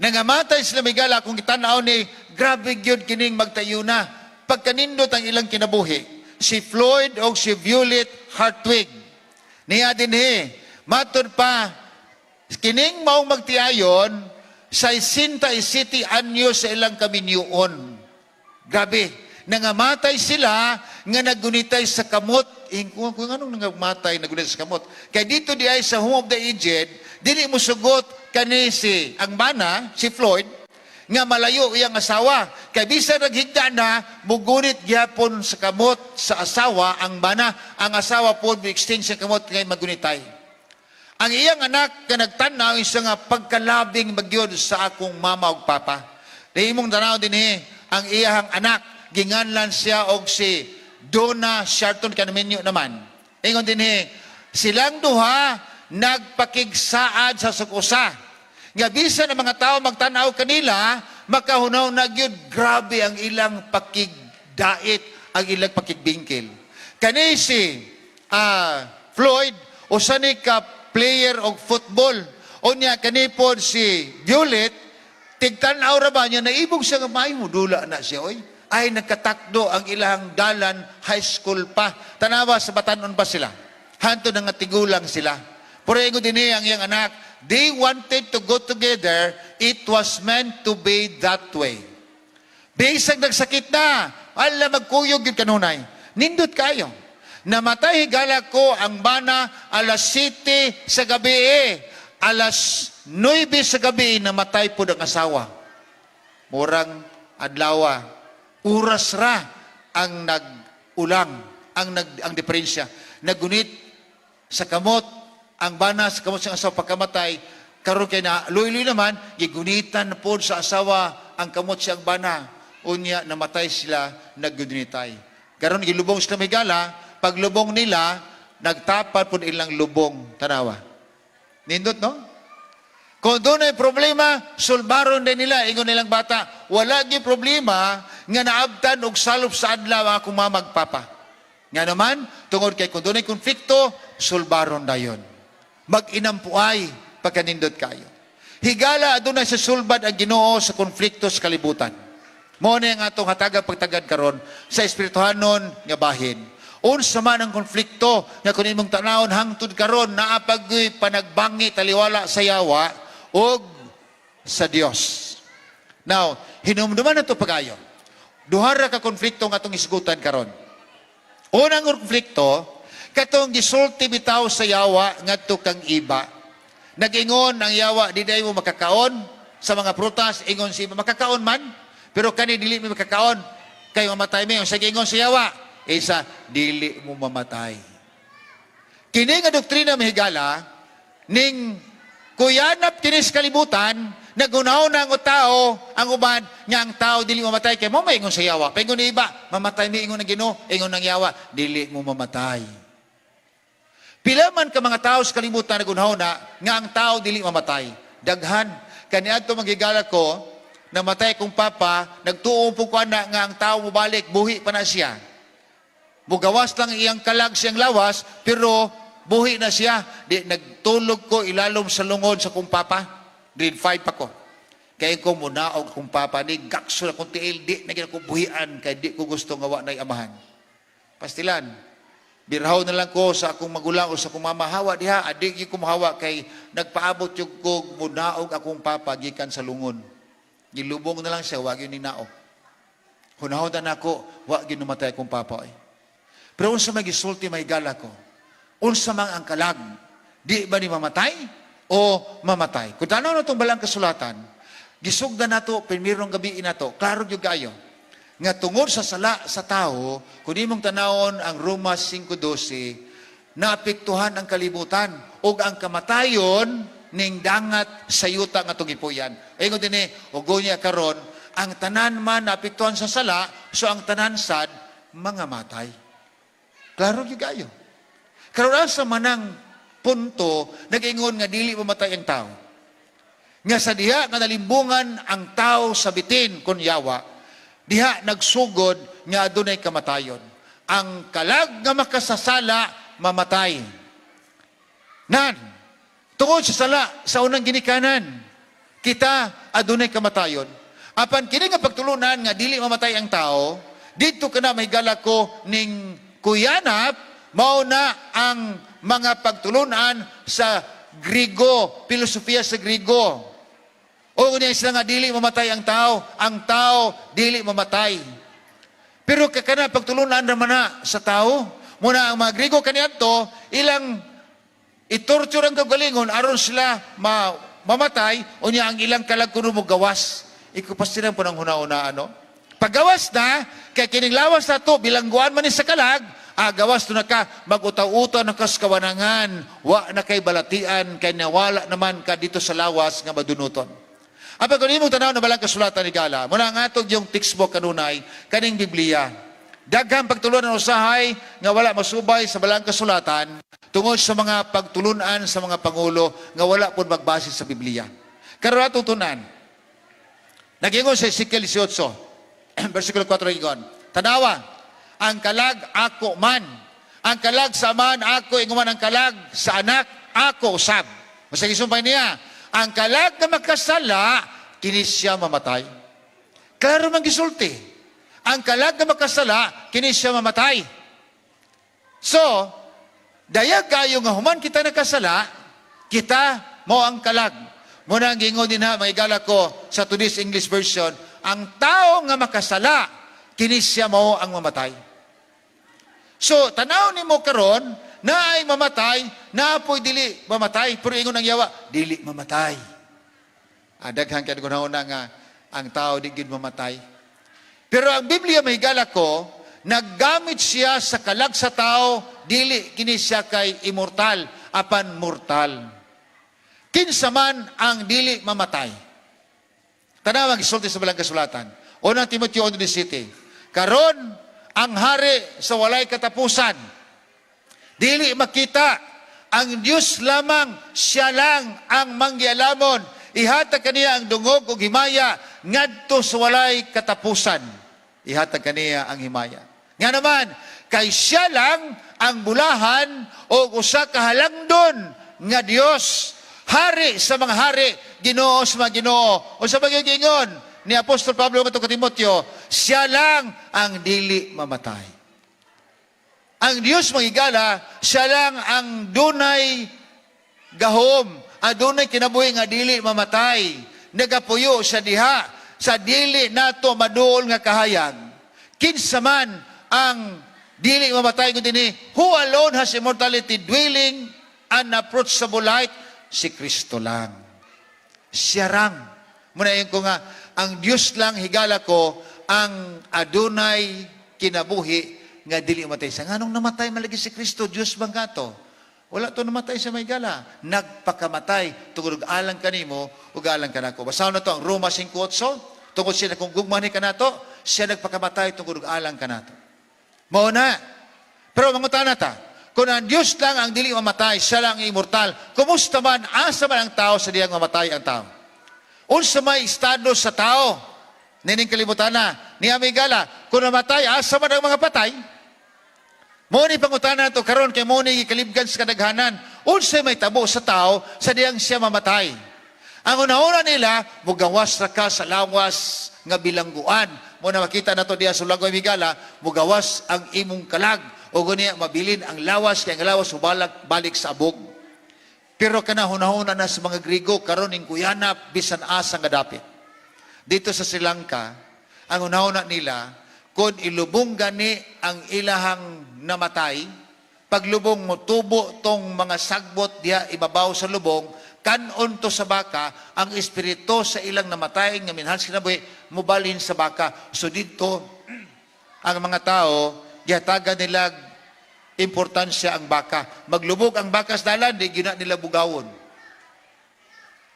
Nangamatay sila, mahigala, kung kitanaw ni, grabe gyud kining magtayo na. Pagkanindot ang ilang kinabuhi, si Floyd o si Violet Hartwig. Niya dinhi, matod pa, kining maong magtiayon, sa 67 anyos sa ilang kaminyuon. Grabe. Nangamatay sila nga naggunitay sa kamot. Eh, kung anong nangamatay nagunitay sa kamot? Kay dito di ay sa Home of the Aged, dili mo sugot kani si ang bana, si Floyd, nga malayo iyang asawa. Kay bisan naghigda na, mugunit gyapon sa kamot sa asawa ang bana. Ang asawa po exchange sa kamot kay magunitay. Ang iyang anak ka nagtanaw isa nga pagkalabing magyod sa akong mama ug papa. Di imong tanaw dinhi ang iyang anak, ginganlan siya og si Donna Sharton, kanaminyo naman. Ingon dinhi, silang duha nagpakigsaad sa sukusa. Nga bisan ang mga tao magtanaw kanila, makahunaw na gyud grabe ang ilang pakigdait, ang ilang pakigbingkil. Kani si Floyd, usa ni ka player og football. Unya kani pod si Violet, tigtan-aw ra ba niya, naibog siya nga maayo mo dula na siya oy. Ay nagkatakdo ang ilang dalan high school pa. Tanawa sa batanon pa sila. Hanto na nga tigulang sila. Pero ingon dinhi ang iyang anak, they wanted to go together, it was meant to be that way. Bisag nagsakit na, ala magkuyog yun kanunay. Nindot kayo. Namatay, higala ko, ang bana alas 7 sa gabi eh. Alas 9 sa gabi namatay po ang asawa. Murang adlawa. Oras ra ang nag-ulang, ang diferensya. Nagunit sa kamot, ang bana sa kamot sa asawa pagkamatay, karon kay na luy-luy naman, gigunitan na po sa asawa ang kamot siyang bana. Unya namatay sila naggunitay. Karon gilubong sila, migala, paglubong nila, nagtapat po ilang lubong, tanawa. Nindot, no? Kung dunay problema, sulbaron din nila, ingon nilang bata, wala gyud problema nga naabtan og salop sa adlaw ang akong mama ug papa. Nga naman, tungod kay kung dunay konflikto, sulbaron dayon. Mag-inampuay pagkanindot kayo. Higala, adunay sa sulbad ang Ginoo sa konflikto sa kalibutan. Mao ni ang atong hatagang pagtagad karon sa espirituhanon nga bahin. Unsa man ang konflikto nga kun imong tanawon hangtod karon naa pa'y panagbangi taliwala sa yawa og sa Dios. Now, hinumduman na to pagayo. Duha ra ka konflikto nga atong isgutan karon. Unang konflikto, katong gisulti bitaw sa yawa ngadto kang Iba. Nag-ingon ang yawa, "Di day mo makakaon sa mga prutas." Ingon si Iba, "Makakaon man, pero kani dili mi makakaon kay mamatay mi." Ang sa ingon sa yawa, isa, "Dili mo mamatay." Kini nga doktrina, mahigala, ning kuyanap kini sa kalibutan, nagunaw na ang tao, ang uban, nga ang tao dili mamatay, kay mo maingon sa yawa. Paingon ni Iba, "Mamatay mi," ingon ng Ginoo, ingon ng yawa, "Dili mo mamatay." Pila man ka mga tao sa kalibutan nagunaw na nga ang tao dili mamatay? Daghan. Kaniadto, magigala ko, namatay kong papa, nagtuo po ko na nga ang tao mobalik, buhi pa na siya. Mugawas lang iyang kalag siyang lawas, pero buhi na siya. Di, nagtulog ko ilalom sa lungod sa kong papa. Grade 5 pa ko. Kaya ko munaog akong papa ni gakso na kong tiil, di na gina ko buhian, kay di ko gusto nga wa na'y amahan. Pastilan, birhaw na lang ko sa akong magulang o sa akong mama, hawa diha, adi gyud ko mahawa kay nagpaabot yung ko munaog akong papa gikan sa lungon. Gilubong na lang siya, wa gyud ni nao. Hunahon na nako, wa gyud namatay akong papa eh. Pero unsa may gisulti, may gala ko? Unsa man ang kalag? Di ba ni mamatay o mamatay? Kung tanaw na itong balang kasulatan, gisugdan nato, primerong gabi nato, klaro gyud kayo nga tungod sa sala sa tao, kung imong tanawon ang Roma 5:12, naapektuhan ang kalibutan ug ang kamatayon ning dangat sa yuta nga atong gipuy-an. Ingon dinhi, ug niya karon ang tanan man naapektuhan sa sala, So ang tanan sad mga matay. Klaro gyud kayo. Karon, asa manang punto nag-ingon nga dili mamatay ang tao? Nga sa diha nga nalimbungan ang tao sa bitin kon yawa, diha nagsugod nga adunay kamatayon. Ang kalag nga makasasala, mamatay. Nan, tungod sa sala sa unang ginikanan, kita adunay kamatayon. Apan kini nga pagtulunan nga dili mamatay ang tao, didto kana, mahigala ko, ning kuyanap, mao na ang mga pagtulunan sa Grigo, filosofiya sa Grigo. O niya sila nga dili mamatay ang tao dili mamatay. Pero kakana pagtulunan naman na sa tao, muna ang mga Grigo kaniadto, ilang itorture ang kagalingon aron sila mamatay, unya ang ilang kalag kuno mo gawas. Ikupastilan po ng huna-una, ano? Paggawas na, kay kining lawas na to, bilangguan man ni sa kalag, gawas to na ka, mag-utaw-utaw na kas kawanangan, wa na kay balatian, kay nawala naman ka dito sa lawas nga madunuton. Apan kung imong tanaw na balang kasulatan ni Gala, muna ang atog yung textbook kanunay, kaning Biblia. Daghang pagtulunan usahay nga wala masubay sa balang kasulatan tungod sa mga pagtulunan sa mga pangulo nga wala pud magbase sa Biblia. Karon atong tunan. Nagingon sa Ezekiel 18, versikulo 4 ingon, "Tanawa, ang kalag ako man. Ang kalag sa man ako, ingon man ang kalag sa anak ako usab." Masagi sumpay niya, ang kalag na makasala, kini siya mamatay. Klaro man gisulti. Ang kalag na makasala, kini siya mamatay. So, dayag kayo nga human kita nakasala, kita mo ang kalag. Muna ang gingon din ha, mga ko sa Today's English Version, ang tao nga makasala, kini siya mo ang mamatay. So, tanaw nimo karon, na ay mamatay, na po'y dili mamatay. Pero ingon ang yawa, dili mamatay. Daghan kay na nga ang tao di gid mamatay. Pero ang Biblia, mahigala ko, naggamit siya sa kalag sa tao, dili kini siya kay immortal, apan mortal. Kinsa man ang dili mamatay? Tanaw ang gisulti sa balang kasulatan. Unang Timoteo 1:17. "Karon, ang hari sa walay katapusan, dili makita, ang Diyos lamang, siya lang ang manggialamon. Ihatag kaniya ang dungog ug himaya ngadto sa walay katapusan." Ihatag kaniya ang himaya. Nga naman, kay siya lang ang bulahan o usa ka halangdon nga Dios, hari sa mga hari, Ginoo sa mga Ginoo. O sa magigingon ni Apostol Pablo ngadto kay Timoteo, siya lang ang dili mamatay. Ang Dios, magigala, siya lang ang dunay gahom, adunay kinabuhi nga dili mamatay. Nagapuyo sa diha sa dili nato maduol nga kahayag. Kinsa man ang dili mamatay kun dinhi? Who alone has immortality, dwelling unapproachable light? Si Kristo lang. Siya rang. Muna ko nga, ang Diyos lang, higala ko, ang adunay kinabuhi nga dili mamatay. Sa nganong namatay malagi si Kristo, Diyos bang gato? Wala to namatay sa may gala. Nagpakamatay tungod og alang kanimo ug alang kanako. Basahon na to ang Roma 5:8. Tungod siya kung gugma ni kanato, siya nagpakamatay tungod og alang kanato. Mao na. Pero mangutana ta, kung ang Diyos lang ang dili mamatay, siya lang ang immortal, kumusta man, asa man ang tao sa diyang mamatay ang tao? Unsa may estado sa tao? Nining kalibutan na, ni Amigala, kung namatay, asa man ang mga patay? Mo ni pangutana to karon kay mo ni gikalibgan sa kadaghanan. Unsay may tabo sa tao sa diyang siya mamatay? Ang una-una nila, mugawas ra ka sa lawas nga bilangguan. Mo na makita nato diya sa Lagoy Migala, mugawas ang imong kalag. O gunya mabilin ang lawas kay ang lawas hubalak balik sa abog. Pero kana hunahuna na sa mga Grigo, karon ning kuyanap bisan asa nga dapit. Dito sa Sri Lanka, ang hunahuna nila, kung ilubong gani ang ilahang namatay, paglubong mo tubo tong mga sagbot diha ibabaw sa lubong, kanon to sa baka, ang espiritu sa ilang namatay nga minahal sa kinabuhi, mubalhin sa baka. So dito, ang mga tao, gihatagan nila importansya ang baka. Maglubog ang baka sa dalan, di gina nila bugawon.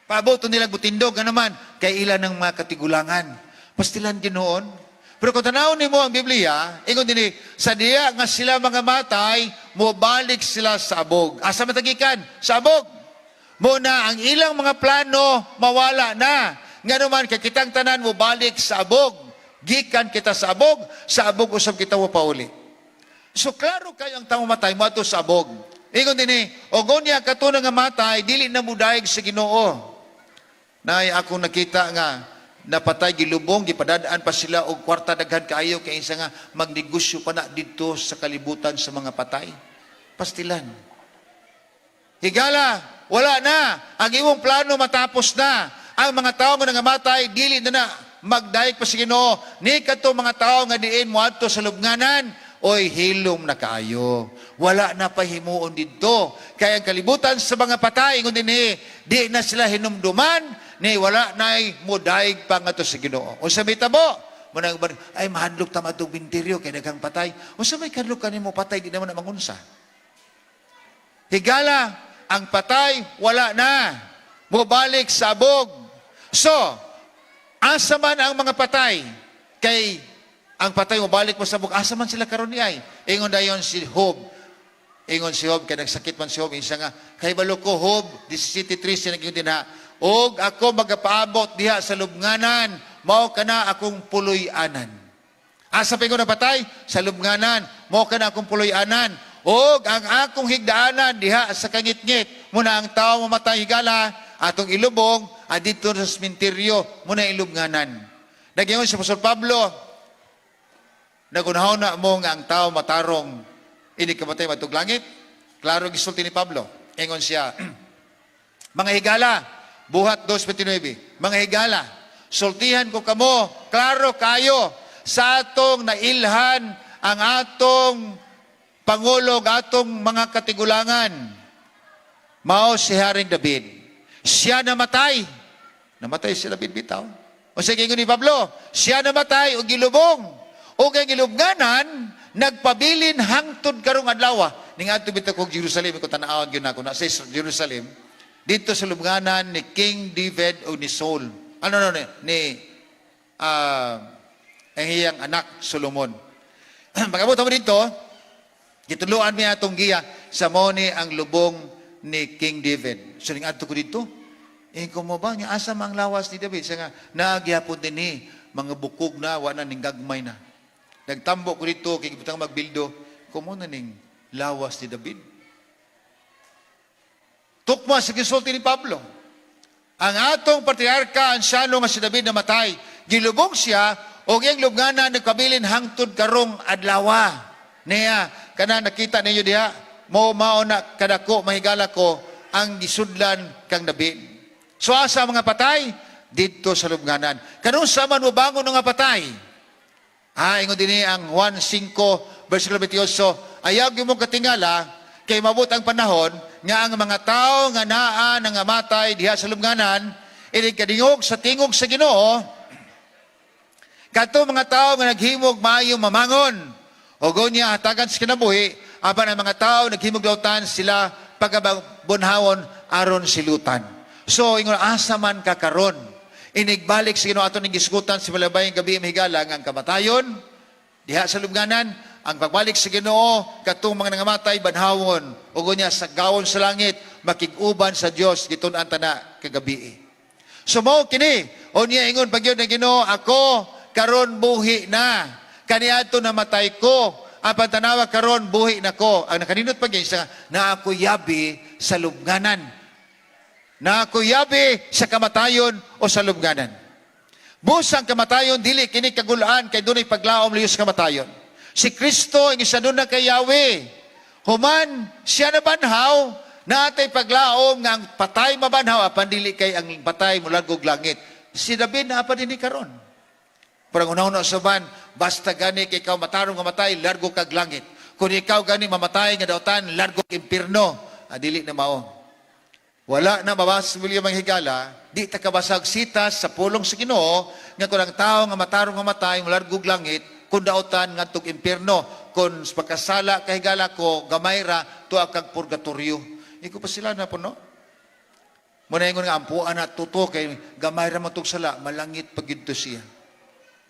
Paabot nila butindog, ano man, kay ilan ng mga katigulangan. Pastilan ginoon. Pero kung tanawon nimo ang Biblia, ingon dinhi, sa diya nga sila mga matay, mobalik sila sa abog. Asa man ta gikan? Sa abog. Mao na ang ilang mga plano mawala na. Ngano man kay kitang tanan mobalik sa abog. Gikan kita sa abog usab kita mo pauli. So klaro kayo, ang tao matay moadto sa abog. Ingon dinhi, og unya kato nga matay dili na mudayeg sa Ginoo. Nay akong nakita nga napatay, gilubong, gipadadaan pa sila og kwarta daghan kaayo kay isa nga magnegosyo pa na didto sa kalibutan sa mga patay. Pastilan. Higala, wala na. Ang imong plano matapos na. Ang mga tao nga nangamatay, dili na na magdayeg pa sa Ginoo. Ni kadto mga tao nga diin moadto sa lubnganan, oy, hilom na kaayo. Wala na pahimuon didto. Kaya ang kalibutan sa mga patay, ingon dinhi, di na sila hinumduman, ni wala na'y mudayeg pa ngadto sa Ginoo. Unsa may tabo? Munang ay mahadlok ta maadtog sementeryo kay daghang patay. Unsa may kadlok kanimo patay, di naman na mangunsa. Higala, ang patay wala na. Mobalik sa abog. So, asa man ang mga patay? Kay ang patay mobalik mo sa abog. Asa man sila karon ni ay? Ingon dayon si Job. Ingon si Job, kay nagsakit man si Job. Insa nga, kay balo ko, Job, 17.3 siya nag dinha. Og ako magapaabot diha sa lubnganan, mao kana akong puloy-anan. Asa pa ingon ang patay? Sa lubnganan, mao kana akong puloy-anan. Og ang akong higdaanan diha sa kangitngit. Muna ang tao mamatay, higala, atong ilubong, adito sa sementeryo, muna ilubnganan. Nagyangon si Apostol Pablo, nagunahon na mo nga ang tao matarong ini kamatay maadtog langit. Klaro gisulti ni Pablo. Ingon siya, mga higala, Buhat 2.29, mga higala, sultihan ko kamo, klaro kayo, sa atong nailhan ang atong pangulog, atong mga katigulangan. Mao si Haring David. Siya namatay. Namatay si David bitaw. O sige, ingon ni Pablo, siya namatay o gilubong. O kay gilubnganan, nagpabilin hangtod karong adlaw. Ning adto bitaw kog Jerusalem, ko tan-awon gyud nako na sa Jerusalem. Dito sa lubnganan ni King David o ni Saul. Ano no ni, ni ang iyang anak Solomon. Pag-abot mo dito, gituluan mi atong giya sa mao ni ang lubong ni King David. So ning adto ko dito, eh ko mo ba nga asa man ang lawas ni David? Siya nga naagyapon din ni mga bukog na, wa na ning gagmay na. Nagtambo ko dito kay gibutang magbildo, kumo na ning lawas ni David. Tukma sa gisulti ni Pablo. Ang atong patriarka, ansyano nga si David, namatay. Gilubong siya, o iyang lubnganan nagpabilin hangtod karong adlawa. Niya, kana nakita ninyo diha, mo mao na kadako, mahigala ko, ang gisudlan kang David. So asa ang mga patay? Didto sa lubnganan. Kanus-a man mo bangon nga patay? Ah, ingon dinhi ang 1:5 versikulo 28, ayaw gyud mo katingala kay mabot ang panahon nga ang mga tao nga naa nangamatay diha sa lubnganan inig kadingog sa tingog sa Ginoo, kadto mga tao nga naghimog maayo mamangon ug unya hatagan sa kinabuhi, apan ang mga tao naghimog dautan sila pagkabunhawon aron silutan. So ingon, asa man ka karon inigbalik sa Ginoo? Ato ning gisgutan sa malabayng gabi, mahigala, nga ang kamatayon diha sa lubnganan, ang pagbalik sa Ginoo, katong mga nangamatay banhawon ug unya sa gawon sa langit makig-uban sa Dios. Gitun-an ta na kagabi. So mao kini, unya ingon pagyud ng Ginoo, ako karon buhi na. Kaniadto namatay ko, apan tanawa karon buhi na ko. Ang nakanindot pa gyud sa na ako yabi sa lubnganan. Na ako yabi sa kamatayon o sa lubnganan. Busang kamatayon dili kini kagulaan kay dunay paglaom liyos kamatayon. Si Kristo ang isa na kay Yahweh. Human siya nabanhaw, naatay paglaom nga ang patay mabanhaw, apan dili kay ang patay mulargog langit. Si David naa pa dinhi karon. Parang una-una sa ban, basta gani kay ikaw matarong nga matay, largo kag langit. Kung ikaw gani mamatay nga dautan, largo kag impierno. Ah, dili na mao. Wala na mabasa William ang higala, di ta kabasag sitas sa pulong sa Ginoo nga kung ang tao nga matarong nga matay mulargog langit, kung dautan ngadtog impierno, kung sa pagkasala kahigala ko gamay ra tuwa kag purgatorio. Iko pa sila na po no. Muna ingon nga ampuan na tuto kay gamay ra man tog sala, malangit pag to siya.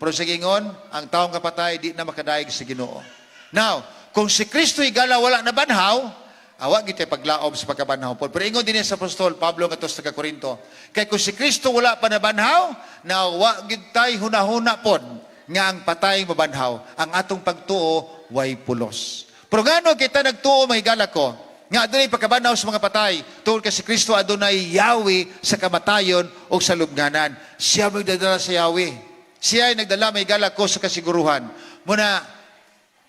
Pero sa gingon, ang taong kapatay di na makadayeg sa Ginoo. Now, kung si Kristo, higala, wala na banhaw, awa gitay paglaom sa pagkabanhaw po. Pero ingon din sa Apostol Pablo ngadto sa taga Korinto, kay kung si Kristo wala pa nabanhaw, na wa gid tay hunahuna pod nga ang patay mabanhaw. Ang atong pagtuo way pulos. Pero ngano kita nagtuo, mahigala ko, nga adunay pagkabanhaw sa mga patay, tungod kay si Kristo adunay yawi sa kamatayon o sa lubnganan. Siya magdadala sa yawi. Siya ay nagdala, mahigala ko, sa kasiguruhan. Muna,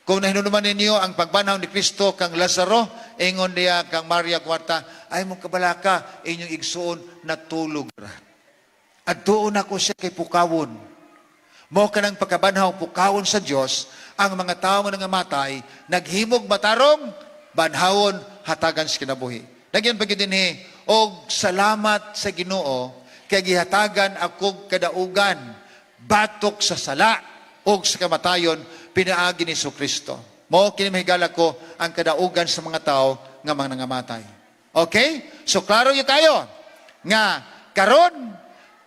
kung nahinunuman ninyo ang pagbanhaw ni Kristo kang Lazaro, ingon niya kang Maria ug Marta, "Ay mong kabalaka, inyong igsuon natulog ra. Adtuon ako siya kay pukawon." Mo kanang pagkabanhaw, pukawon sa Dios ang mga tao nga nangamatay, naghimog matarong, banhawon, hatagan sa kinabuhi. Nagyan pa gyud dinhi, og salamat sa Ginoo kay gihatagan akog kadaugan batok sa sala og sa kamatayon pinaagi ni Kristo. Mao kini, mahigala ko, ang kadaugan sa mga tao nga mga nangamatay. Okay? So klaro gyud kayo nga karon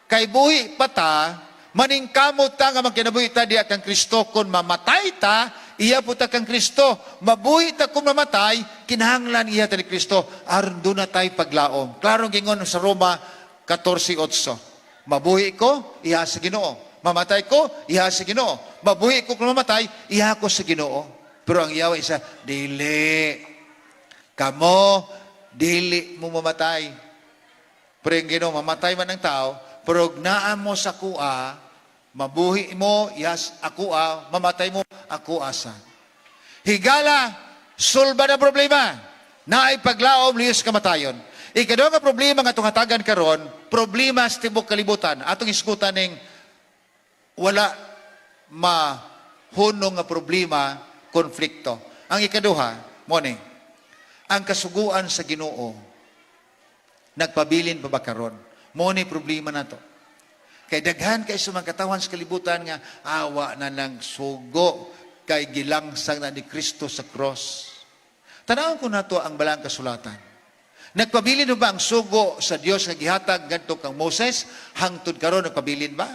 kay buhi pa ta, maningkamot ta nga magkinabuhi ta diha kang Kristo. Kung mamatay ta, iya po ta kang Kristo. Mabuhi ta kung mamatay, kinahanglan iya ta ni Kristo aron duna tay paglaom. Klaro gingon sa Roma 14:8. Mabuhi ko, iya sa Ginoo. Mamatay ko, iya sa Ginoo. Mabuhi ko kung mamatay, iya ko sa Ginoo. Pero ang yawa isa, dili. Kamo, dili mo mamatay. Pero yung Ginoo, mamatay man ang tao, pero naa mo sa kua, mabuhi mo, yes, ako a, mamatay mo, ako asa. Higala, sulba na problema. Naay paglaom lihis kamatayon. Ikaduha nga problema nga atong hatagan karon, problema sa tibok kalibutan. Atong isgutan ning wala mahunong nga problema, konflikto. Ang ikaduha, mo ni, ang kasuguan sa Ginoo, nagpabilin pa ba karon? Mo ni problema nato. Kay daghan kay sa mga katawan sa kalibutan nga awa na ng sugo kay gilangsang na ni Kristo sa cross. Tanawon ko nato ang balang kasulatan. Nagpabilin ba ang sugo sa Dios nga gihatag ngadto kang Moses hangtod karon, nagpabilin ba?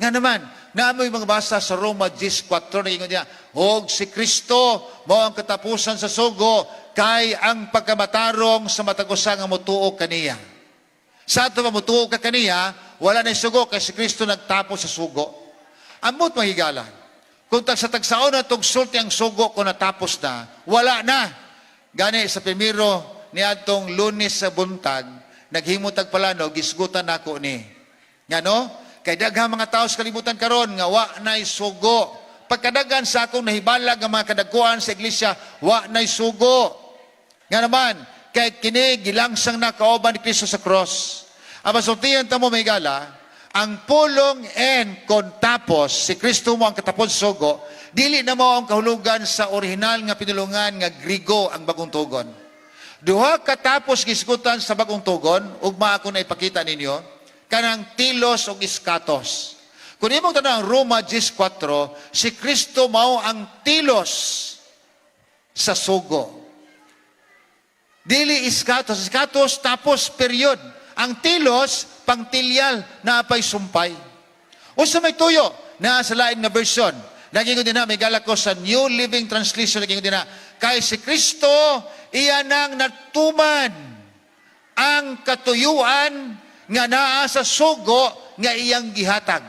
Nga naman, naamoy mga basa sa Roma 10:4, nagingon niya, "Og si Kristo mao ang katapusan sa sugo kay ang pagkamatarong sa matag usa nga motuo kaniya." Sa ato pa motuo ka kaniya, wala na sugo kay si Kristo nagtapos sa sugo. Amot, mahigala, kung tagsa-tagsaon na itong sulti ang sugo kung natapos na, wala na. Gani sa primero ni adtong Lunes sa buntag, naghimo tag plano, gisgutan nako ni. Ngano? Kay daghang mga tao sa kalibutan karon nga wa na'y sugo. Pagkadagan sa akong nahibalag nga mga kadagkuan sa iglesia, wa na'y sugo. Nga naman, kay kini gilangsang na kauban ni Kristo sa cross. Ang masultihan ta mo, mahigala, ang pulong en kon tapos, si Kristo mo ang katapos sa sugo, dili na mo ang kahulugan sa orihinal nga pinulungan nga Grigo ang Bagong Tugon. Duha katapos gisgutan sa Bagong Tugon, ugma ako na ipakita ninyo, kanang telos ug eschatos. Kung imong tan ang Roma 10:4, si Kristo mao ang telos sa sugo. Dili eschatos. Eschatos, tapos, period. Ang telos, pangtilyal, na apay sumpay. O sa may tuyo, naa sa lain nga version. Naging din na, mahigala ko, sa New Living Translation, naging din na, kay si Kristo, iya nang natuman ang katuyuan nga naa sa sugo nga iyang gihatag.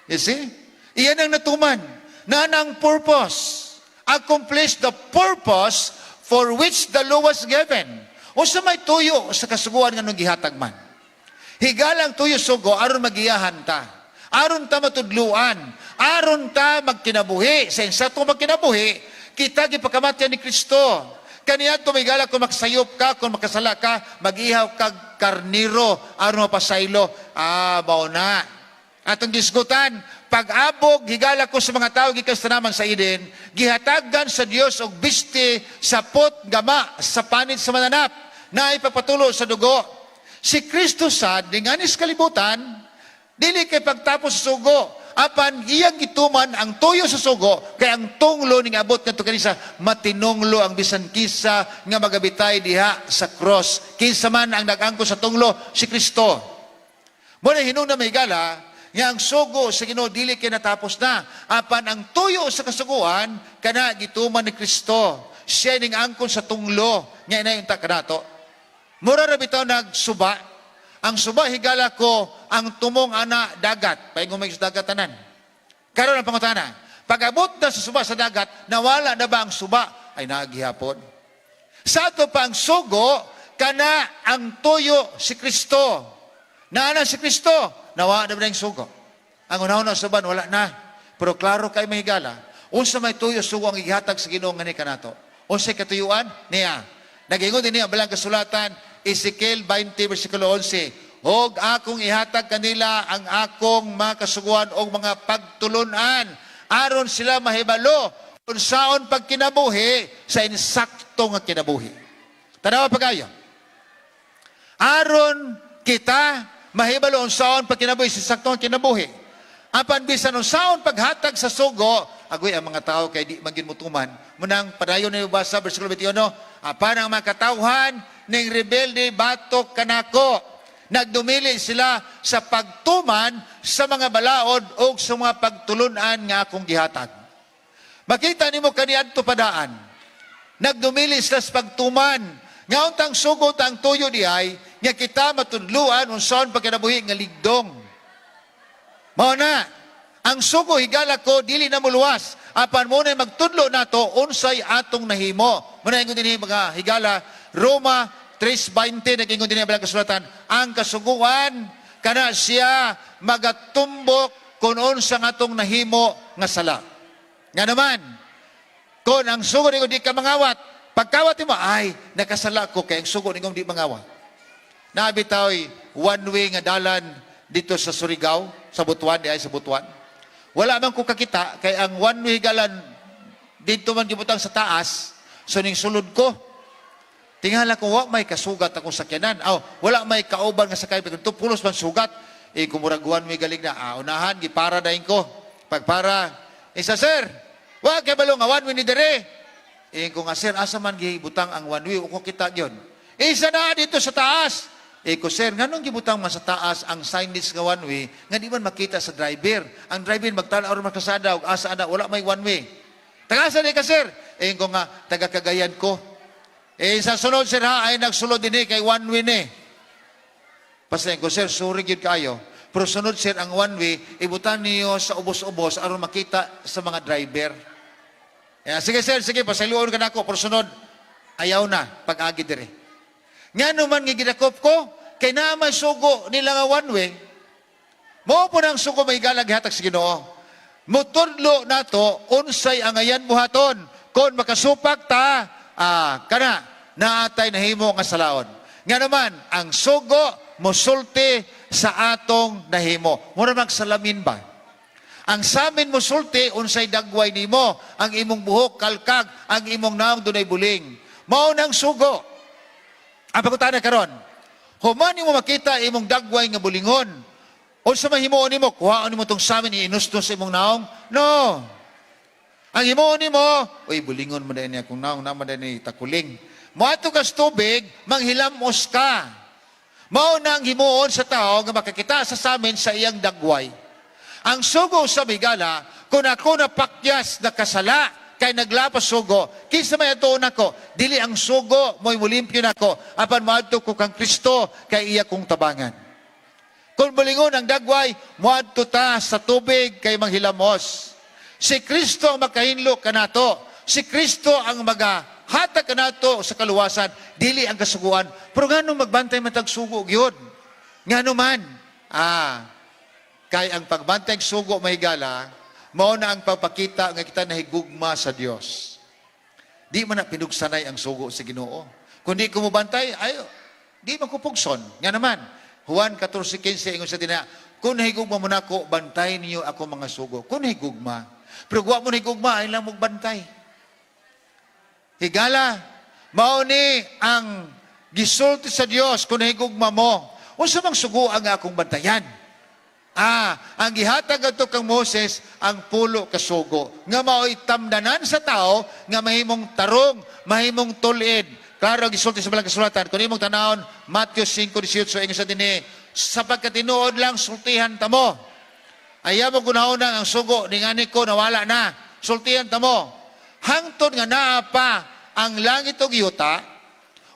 You see? Iyan ang natuman. Na ang purpose. Accomplish the purpose for which the law was given. O sa may tuyo sa kasuguan nga nung gihatag man. Higalang tuyo sugo aron magiyahan ta. Aron ta matudluan. Aron ta magkinabuhi. Sa insatong magkinabuhi, kita gipakamatyan ni Kristo. Kaniadto, mahigala, kung magsayop ka, kung makasala ka, mag-ihaw kag karniro aron mapasaylo. Ah, mao na. Atong gisgutan, pag-abog, higala ko, sa mga tao gikan sa tanaman sa Eden, gihatagan sa Dios og biste sapot gama sa panid sa mananap na ipagpatulo sa dugo. Si Kristo sad dinganis kalibutan, dili kay pagtapos sa sugo, apan iyang gituman ang tuyo sa sugo kay ang tunglo ning abot ngadto kanisa, matinunglo ang bisan kisa nga magabitay diha sa cross. Kinsa man ang nag-angkon sa tunglo? Si Kristo. Mo na hinungdan, mahigala, nga ang sugo sa Ginoo dili kay natapos na. Apan ang tuyo sa kasuguan kana gituman ni Kristo. Siya ning angkon sa tunglo nga inay unta kanato. Mura ra bitaw nagsuba. Ang suba, higala ko, ang tumong ana dagat, paingon may sa dagat tanan. Karon ang pangutana, pag-abot na sa suba sa dagat, nawala na ba ang suba? Ay nagihapon. Sa ato pa ang sugo, kana ang tuyo si Kristo. Naa na si Kristo, nawala na ba ang sugo? Ang unahon na suban, wala na. Pero klaro kay mahigala, unsa may tuyo sugo ang igihatag sa Ginoo ngani kanato? Unsay katuyuan? Niya. Nagingon din niya ang balang kasulatan, Ezekiel 20, versikulo 11, "Og akong ihatag kanila ang akong mga kasuguan og mga pagtulunan, aron sila mahibalo unsaon pagkinabuhi sa insakto nga kinabuhi." Tanawa pagayo. Aron kita mahibalo unsaon pagkinabuhi sa insakto nga kinabuhi. Apan bisan unsaon paghatag sa sugo, agoy ang mga tao kay di man gyud mutuman. Munang padayon ni basa versikulo 21, apan ang mga katawhan ning rebelde batok kanako. Nagdumili sila sa pagtuman sa mga balaod o sa mga pagtulunan nga akong gihatag. Makita nimo kaniadto padaan. Nagdumili sila sa pagtuman. Nga untang sugot ang tuyo diay nga kita matudluan unsaon pagkinabuhi nga ligdong. Mao na, ang sugo, higala ko, dili na muluwas. Apan mo na magtudlo nato unsay atong nahimo. Muna ingon dinhi mga higala, Roma 3:20, nag-ingon dinhi ang balang kasulatan, ang kasuguan kana siya magatumbok kung unsang atong nahimo nga sala. Nga naman, kung ang sugo ningon di ka mangawat, pagkawat mo, ay, nakasala ko kay ang sugo ningon di mangawat. Nabitaw'y one way nga dalan dito sa Surigao, sa Butuan, di ay sa Butuan. Wala man ko kakita, kay ang one way dalan, dito man gibutang sa taas, so ning sulod ko. Tingala ko, wa may kasugat akong sakyanan. Aw, wala may kauban nga sakay, pero ito pulos man sugat. Eh, kumurag one way galing na, unahan, gipara dahin ko. Pagpara, isa, "Sir, wa kay balo nga one way ni dere?" Eh, ko nga, "Sir, asa man gibutang ang one way? Uko kita gyud." "Isa na dito sa taas." Eh ko, "Sir, nganong gibutang man sa taas ang signage nga one way, nga di man makita sa driver? Ang driver magtanaw man kasada, ug asa ana, wala may one way." "Tagasa di ka, sir?" Eh ko nga, "Taga Cagayan ko." "Eh, sa sunod, sir, ha, ay nagsulod din eh, kay one way ni." Pasalain ko, "Sir, sorry gyud kayo. Pero sunod, sir, ang one way, ibutan niyo sa ubos-ubos aron makita sa mga driver." "Eh, sige, sir, sige, pasayloon ka nako, pero sunod, ayaw na, pag-agi dire." Nga naman nga gidakop ko, kay naa may sugo nila nga one way. Mao po nang sugo may galag hatag sa Ginoo. Mutudlo nato unsay angayan buhaton kung makasupak ta, kana naatay nahimo nga salaon. Nga naman ang sugo mosulti sa atong nahimo. Mura magsalamin ba? Ang samin mosulti unsay dagway nimo, ang imong buhok kalkag, ang imong naong dunay buling. Mao nang sugo. Ang pangutana karon, human nimo makita imong dagway nga bulingon, unsa mahimuon nimo? Kuhaon nimo tong samin, iinusnos sa imong naong? No. Ang himuon nimo, "Uy, bulingon mo dahil niya kung naong naman dahil ni takuling." Moadto ka sa tubig, manghilamos ka. Mao na ang himuon sa tao nga makakita sa samin sa iyang dagway. Ang sugo sa bigala, kung ako napakyas na kasala, kay naglapas sugo, kinsa may atuon nako? Dili ang sugo, mo'y mulimpyo nako, apan moadto ko kang Kristo, kay iya kong tabangan. Kung bulingon ang dagway, moadto ta sa tubig kay manghilamos. Si Kristo ang makahinlo kanato. Si Kristo ang magahatag kanato sa kaluwasan, dili ang kasuguan. Pero ngano magbantay man tag sugo gyud? Ngano man? Kay ang pagbantay og sugo, mahigala, mao na ang pagpakita nga kita nahigugma sa Dios. Di man na pinugsanay ang sugo sa Ginoo. Kung di ko mobantay, ay, di man ko pugson. Nga naman, Juan 14:15, ingon sa dina, "Kung nahigugma mo nako, bantay niyo ako mga sugo." Kung nahigugma. Pero wa mo nahigugma, ay lang magbantay. Higala, mao ni ang gisulti sa Dios kung nahigugma mo. Unsa mang sugo ang akong bantayan? Ang gihatag adto kang Moses ang pulo ka sugo nga mao'y tamdanan sa tao nga mahimong tarong, mahimong tulid. Klaro ang gisulti sa balang kasulatan. Kung imong tanawon, Matthew 5:18, ingon sa dinhi, sapagkat tinuod lang sultihan tamo. Ayaw mo gunahon ang sugo ni ngani ko nawala na. Sultihan ta mo. Hangtod nga naa pa ang langit ug yuta,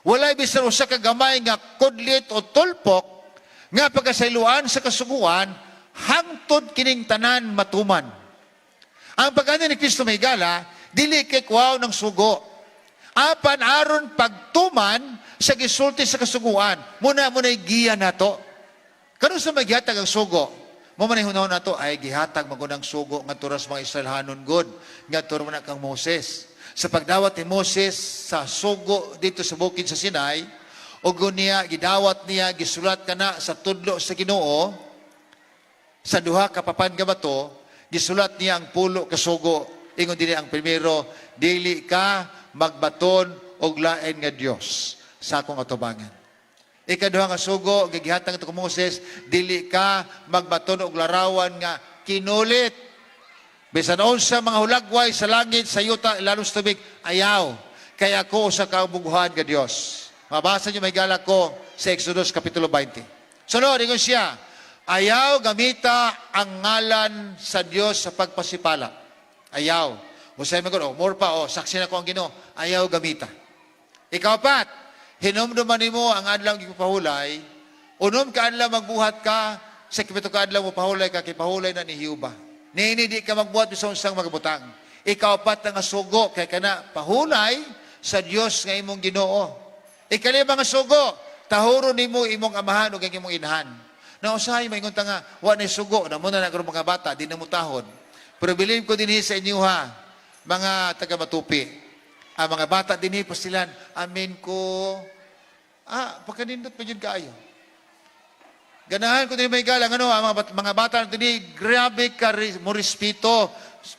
walay bisan usa ka gamay nga kudlit o tulpok nga pagkasayloan sa kasuguan hangtod kining tanan matuman. Ang pag-anhi ni Kristo, mga higala, dili kay kuhaon ng sugo. Apan aron pagtuman sa gisulti sa kasuguan. Muna muna giya nato. Kanus-a may gihatag ang sugo? Mo man hunahon nato ay gihatag magunang sugo ngadto ra sa mga Israelhanon god, ngadto ra man kang Moses. Sa pagdawat ni Moses sa sugo dito sa bukid sa Sinai, ug niya gidawat niya, gisulat kana sa tudlo sa Ginoo sa duha ka papan nga bato, gisulat niya ang 10 ka sugo. Ingon dinhi ang primero, "Dili ka magbaton og lain nga Dios sa akong atubangan." Ikaduha nga sugo, gigihatag ito kang Moses, "Dili ka magbaton og larawan nga kinulit. Bisan unsa mga hulagway sa langit, sa yuta, ilalom sa tubig, ayaw. Kaya ako usa ka bughan nga Dios." Mabasa niyo, mga higala ko, sa Exodus Kapitulo 20. Sunod, ingon siya, "Ayaw gamita ang ngalan sa Dios sa pagpasipala." Ayaw. Usay mo oh, more pa, oh, saksi na ko ang Ginoo. Ayaw gamita. Ikaapat, "Hinumduman nimo ang adlaw gipahulay. 6 ka adlaw magbuhat ka, sa 7 ka adlaw mo pahulay ka, kipahulay na ni Jehova. Niini di ka magbuhat bisan unsang magabutang." Ikaapat nga sugo, kay kana pahulay sa Dios nga imong Ginoo. Ikalima nga sugo, "Tahuron nimo imong amahan ug ang imong inahan." Na usahay maingon ta nga wa na sugo, na mo na nagro mga bata di na mo tahod. Pero believe ko dinhi sa inyo ha, mga taga Matupi. Ang mga bata dinhi pasilan, amin ko. Ah, pagkanindot pa yun kaayo. Ganahan ko din, mga higala, ano, ang mga bata dinhi, grabe ka mo respeto.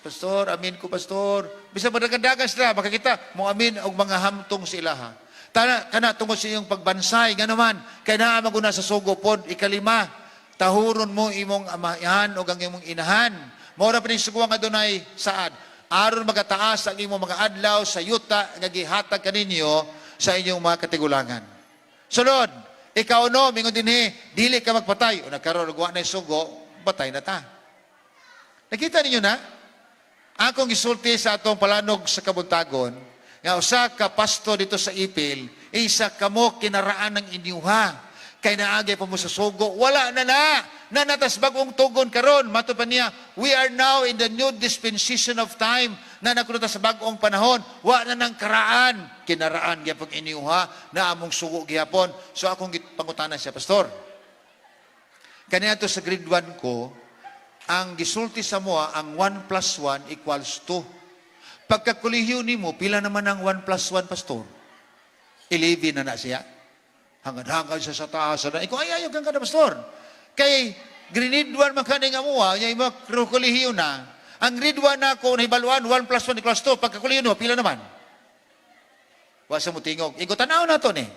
"Pastor, amin ko, pastor." Bisa madagandagan sila, makakita, mo amin og mga hamtong sila ha. Tana, kana tungod sa iyong pagbansay, nga naman, kay naa maguna sa sugo pod. Ikalima, "Tahuron mo imong amahan o ang imong inahan." Mao ra pa ni sugo nga dunay saad. Aron magataas ang imong mga adlaw sa yuta nga gihatag kaninyo sa inyong mga katigulangan. Sunod, ikaw no, mingon dinhi, "Dili ka magpatay." O nagkaroon og wa na sugo, patay na ta. Nakita ninyo na? Akong gisulti sa atong palanog sa kabuntagon, nga usa ka pasto dito sa Ipil, isa kamo kinaraan ng inyuha. Kay naagay pa mo sa sugo, wala na na. Nanatas bagong tugon karon. Mato pa niya, we are now in the new dispensation of time. Na nakunta sa bagong panahon, wa na nang karaan. Kinaraan gyapon inyuha, na among sugo gihapon. So akong pangutana siya, "Pastor, kaniadto sa grade 1 ko, ang gisulti sa moa, ang 1 plus 1 equals 2. Pagkakolehiyo nimo, pila naman ang 1 plus 1, pastor?" 11 na na siya. Hangad-hangad siya sa taas. Na, ikaw, ay, ayaw kang kada, pastor. Kay, grade 1 man kaning amuha, nya imo kolehiyo na. Ang grade 1 na ako, nahibaluan, 1 plus 1 equals 2. Pagkakolehiyo nimo, pila naman? Wa sa mutingog. Iko, tanaw na to ni.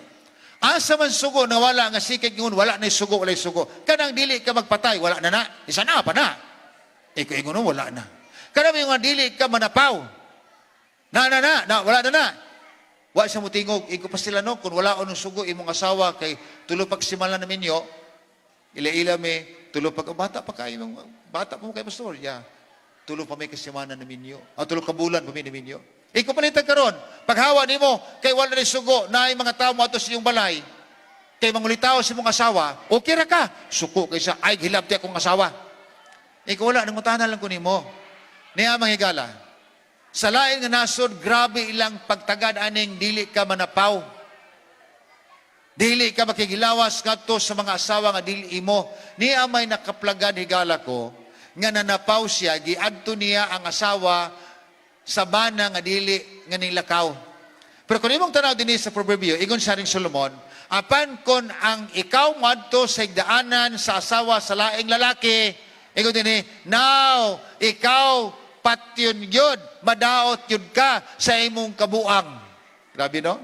Asa man sugo na wala nga sikig ingon, wala na sugo, wala sugo. Kanang dili ka magpatay, wala na na. Isa na pa na. Iko ingon, wala na. Kanang yung nga dili ka manapaw. Na na na, na wala na na. Wa siya mutingog. Iko pa sila no, kung wala onong sugo imong asawa kay tulo pag simala na minyo, ila-ila me, tulo pag, oh, bata pa kayo, bata pa mo kay pastor, yeah. Tulo pa may kasimana na minyo. O tulo ka bulan pa may minyo. Iko palitan karon, paghawa nimo kay wala ni sugo, naay mga tao mo ato sa iyong balay, kay mangulitaw sa imong asawa, okay ra ka. Suko kay sa ay hilabti akong asawa. Ikaw wala, nangutana lang ko nimo. Niya, mga higala, sa lain nga nasod, grabe ilang pagtagad aning dili ka manapaw. Dili ka makigilawas ngadto sa mga asawa nga dili imo. Niya may nakaplagan, higala ko, nga nanapaw siya, giadto niya ang asawa sa bana nga dili nga nilakaw. Pero kung imong tanaw dinhi sa Proverbio, ingon sa ring Solomon, apan kon ang ikaw moadto sa higdaanan sa asawa sa laing lalaki, ingon dinhi, now, ikaw patyon yun, madaot yun ka sa imong kabuang. Grabe, no?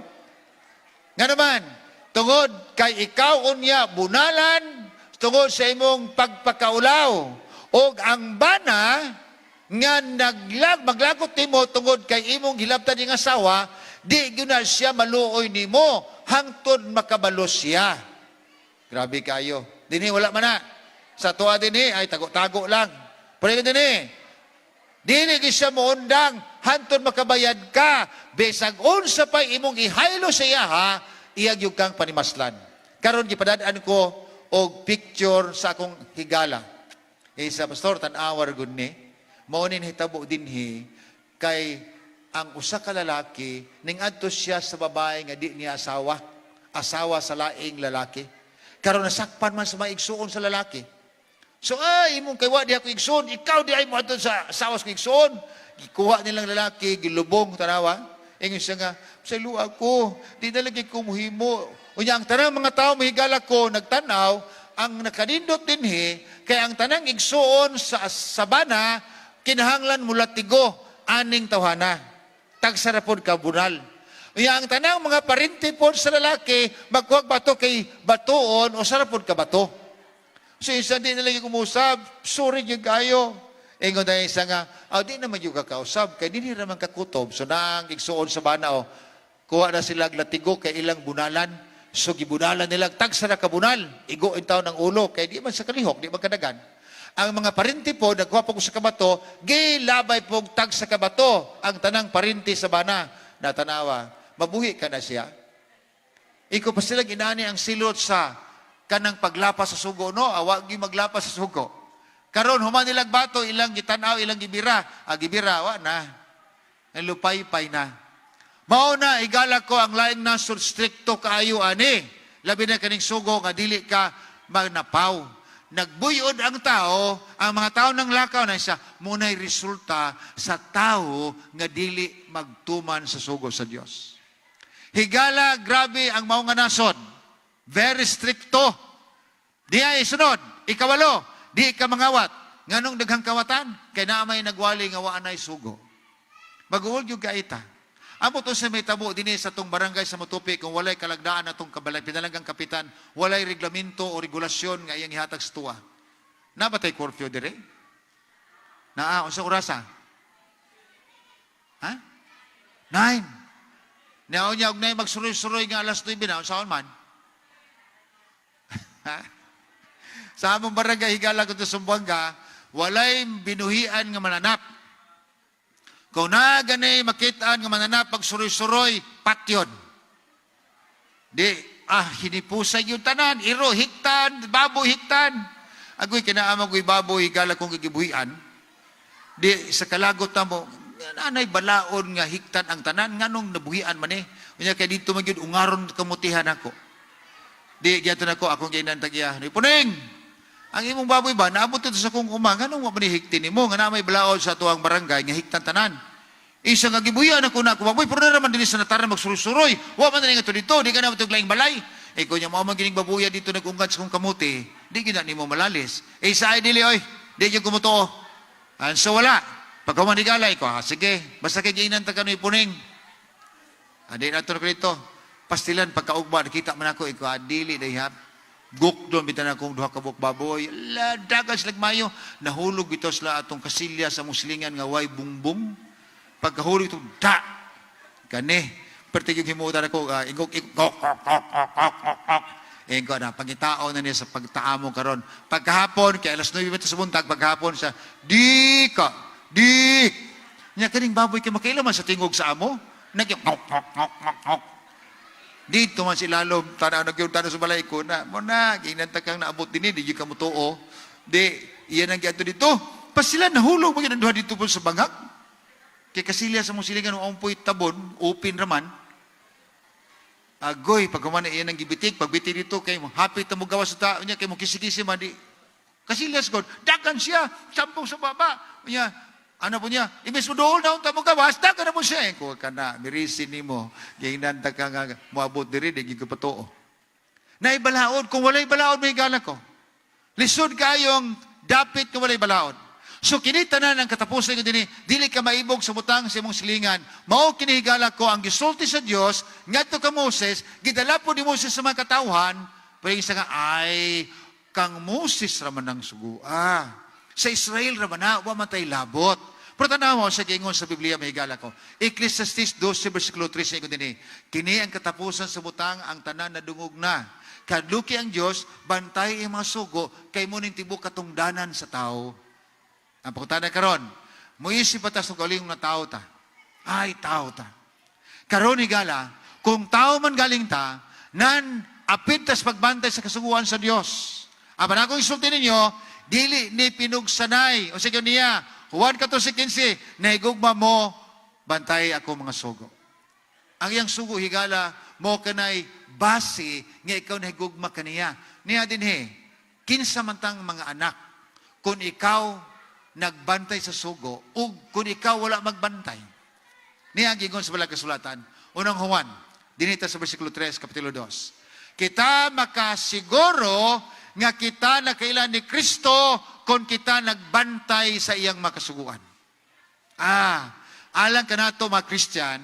Nga naman, tungod kay ikaw unya bunalan, tungod sa imong pagpakaulaw, og ang bana nga naglag maglagot nimo tungod kay imong hilabtan ning asawa, di gyud na siya maluoy nimo hangtod makabalo siya. Grabe kayo. Dinhi wala man na. Sa tuwa dinhi ay tago-tago lang. Pero dinhi, dili gyud siya moundang hantod makabayad ka. Bisag unsa pa imong ihaylo sa iya ha, iya gyud kang panimaslan. Karon gipadad-an ko og picture sa akong higala. Isa, "Pastor, tan-awa gud ni. Mao ni hitabo dinhi kay ang usa ka lalaki ning-adto siya sa babae nga di niya asawa, asawa sa laing lalaki. Karon nasakpan man sa mga igsuon sa lalaki. So, ay, imong kay wa di ako igsuon, ikaw di ay mo adto sa asawa sa igsuon." Gikuha nilang lalaki, gilubong, tanawa. Ingon siya nga, "Pasayloa ko, di na lagi ko muhimo." Unya ang tanang mga tao, mahigala ko, nagtanaw, ang nakanindot dinhi, kay ang tanang igsuon sa bana, kinahanglan mulatigo aning tawhana. Tagsa ra pod ka bunal. Unya ang tanang mga parinti pod sa lalaki, magkuhag bato kay batuon o usa ra pod ka bato. So isa, "Di na lagi kumusab, sorry gyud kayo." Ingon na isa nga, "Ah, di naman yung kakausab, kay di naman kakutob." So naang igsuon sa bana, oh, kuha na sila latigo kay ilang bunalan. So gibunalan nila, tagsa na kabunal, igo in taon ng ulo, kay di man sa kalihok, di man kadagan. Ang mga parinti po, nagkuha po sa kabato, gilabay po tag sa kabato, ang tanang parinti sa bana, natanawa, mabuhi ka na siya. Iko pa sila ginani ang silot sa kanang paglapas sa sugo, no? Awa gi maglapas sa sugo. Karon human nilang bato, ilang gitanaw, ilang gibira. Ah, gibira, wa na. Ang lupay-pay na. Mao na, igala ko, ang laing nasod strikto kaayo ani. Labi na kaning sugo nga dili ka magnapaw. Nagbuyod ang tao, ang mga tao ng lakaw na siya, muna'y resulta sa tao nga dili magtuman sa sugo sa Dios. Higala, grabe ang mao nga nasod. Very stricto. Di ay sunod. Ikawalo, di ka mangawat. Nganong daghang kawatan? Kay naa may nagwali nga wa nay sugo. Mag-uol yung kaita. Amot unsa may tabo dinhi sa tong barangay sa Motupi kung walay kalagdaan atong kabalay pinalanggang kapitan, walay reglamento o regulasyon nga iyang ihatag sa tuwa. Naa ba tay curfew dire? Naa, unsa orasa? Ha? 9. Naon niya og nay magsuroy-suroy nga alas 9 na, unsaon man? Ha? Sa among barangay, higala ko sa Zamboanga, walay binuhian nga mananap. Kung na gani makitaan nga mananap pag suroy-suroy, patyon. Di, ah, hinipusay yung tanan, iro, hiktan, baboy, hiktan. Agoy, kinaamang ko'y baboy, higala kong gigibuhian. Di, sa kalagot na mo, nanay balaon nga hiktan ang tanan, nganong nabuhian man eh. Unya kay dito man gyud ungaron kamutihan ako. Di, giyato na ko, akong ginan tagya. Ni Puning, ang imong baboy ba, naabot ito sa kong uma, nganong wa man ni hiktin nimo, nga na may balaod sa tuang barangay, nga hiktan tanan. Isa nga gibuyan ako na ako baboy, pero na naman dinhi sa nataran magsuroy-suroy. Wa man na nga dito, di ka na matug laing balay. Eh kung niya mao man gining babuya dito nag-ungad sa kong kamuti, di gina nimo malalis. Eh sa ay dili oy, di gyud kumutuo. And so wala. Pag humanigalay ko, ah, sige, basta kay giinan ta kanoy Puning. Adi na to dito. Pastilan pagkaugma nakita man ako iko, ah, dili day ha. Guk doon bitan akong duha ka buok baboy. La dagan sila mayo, nahulog ito sila atong kasilya sa muslingan nga way bungbong. Pagkahulog ito, da. Kani, perti yung himutan ako, ingok, ingok, kok, kok, kok, kok, kok, kok, kok. Ingko na, pangitao na niya sa pagtaamo karon. Pagkahapon, kay alas 9 sa buntag, pagkahapon sa, di ka, di. Nya kaning baboy kay makaila man sa tingog sa amo. Nag kok, kok, kok, kok, kok. Dito man sila lalom, tanaw nagyong tanaw sa balay ko na, mo na, ginanta kang naabot din eh, di ka mo tuo. Di, iyan ang giadto dito. Pas sila nahulog, mga duha dito po sa bangag. Kay kasilya sa mong silingan, umpoy tabon, upin raman. Agoy, pag humana iyan ang gibitik, pagbitik dito, kay mo, happy ta mo gawas sa tao niya, kay mo kisi-kisi man di. Kasilyas God, dagan siya, sampung sa baba. Niya, ano po niya, imbes mo dool na unta mo gawas, dagan na mo siya. Eh, kuha ka na, mirisin nimo, giingnan ta ka nga, moabot diri, di gyud ka patuo. Naibalaod, kung walay balaod, may gala ko. Lisod kayong dapit kung walay balaod. So kini tanan ang katapusan ko dinhi, dili ka maibog sa butang sa imong silingan. Mao kini, higala ko, ang gisulti sa Dios ngadto ka Moses, gidala po ni Moses sa mga katawhan, pero isa nga ay kang Moses ra man ang sugua. Sa Israel ra man na, wa man tay labot. Pero tanaw mo sa giingon sa Biblia, may higala ko. Ecclesiastes 12 versikulo 3 ingon dinhi, "Kini ang katapusan sa butang, ang tanan nadungog na. Kadluki ang Dios, bantay ang mga sugo, kay mo ning tibok katungdanan sa tao." Ang pangutana karon, muisip pa ta sa kaugalingon nga tao ta. Ay, tao ta. Karon, higala, kung tao man galing ta, nan apit tas pagbantay sa kasuguan sa Dios. Apan akong isulti ninyo, dili ni pinugsanay. O sige niya, Juan 14:15, "Nahigugma mo, bantay ako mga sugo." Ang iyang sugo, higala, mo kanay base nga ikaw nahigugma kaniya. Niya dinhi, kinsa man tang mga anak, kung ikaw nagbantay sa sugo, ug kung ikaw wala magbantay. Niya ang giingon sa balang kasulatan. Unang Juan, dinita sa versikulo 3, kapitulo 2. Kita makasiguro nga kita nakaila ni Kristo kung kita nagbantay sa iyang makasuguan. Ah, alang kanato mga Christian,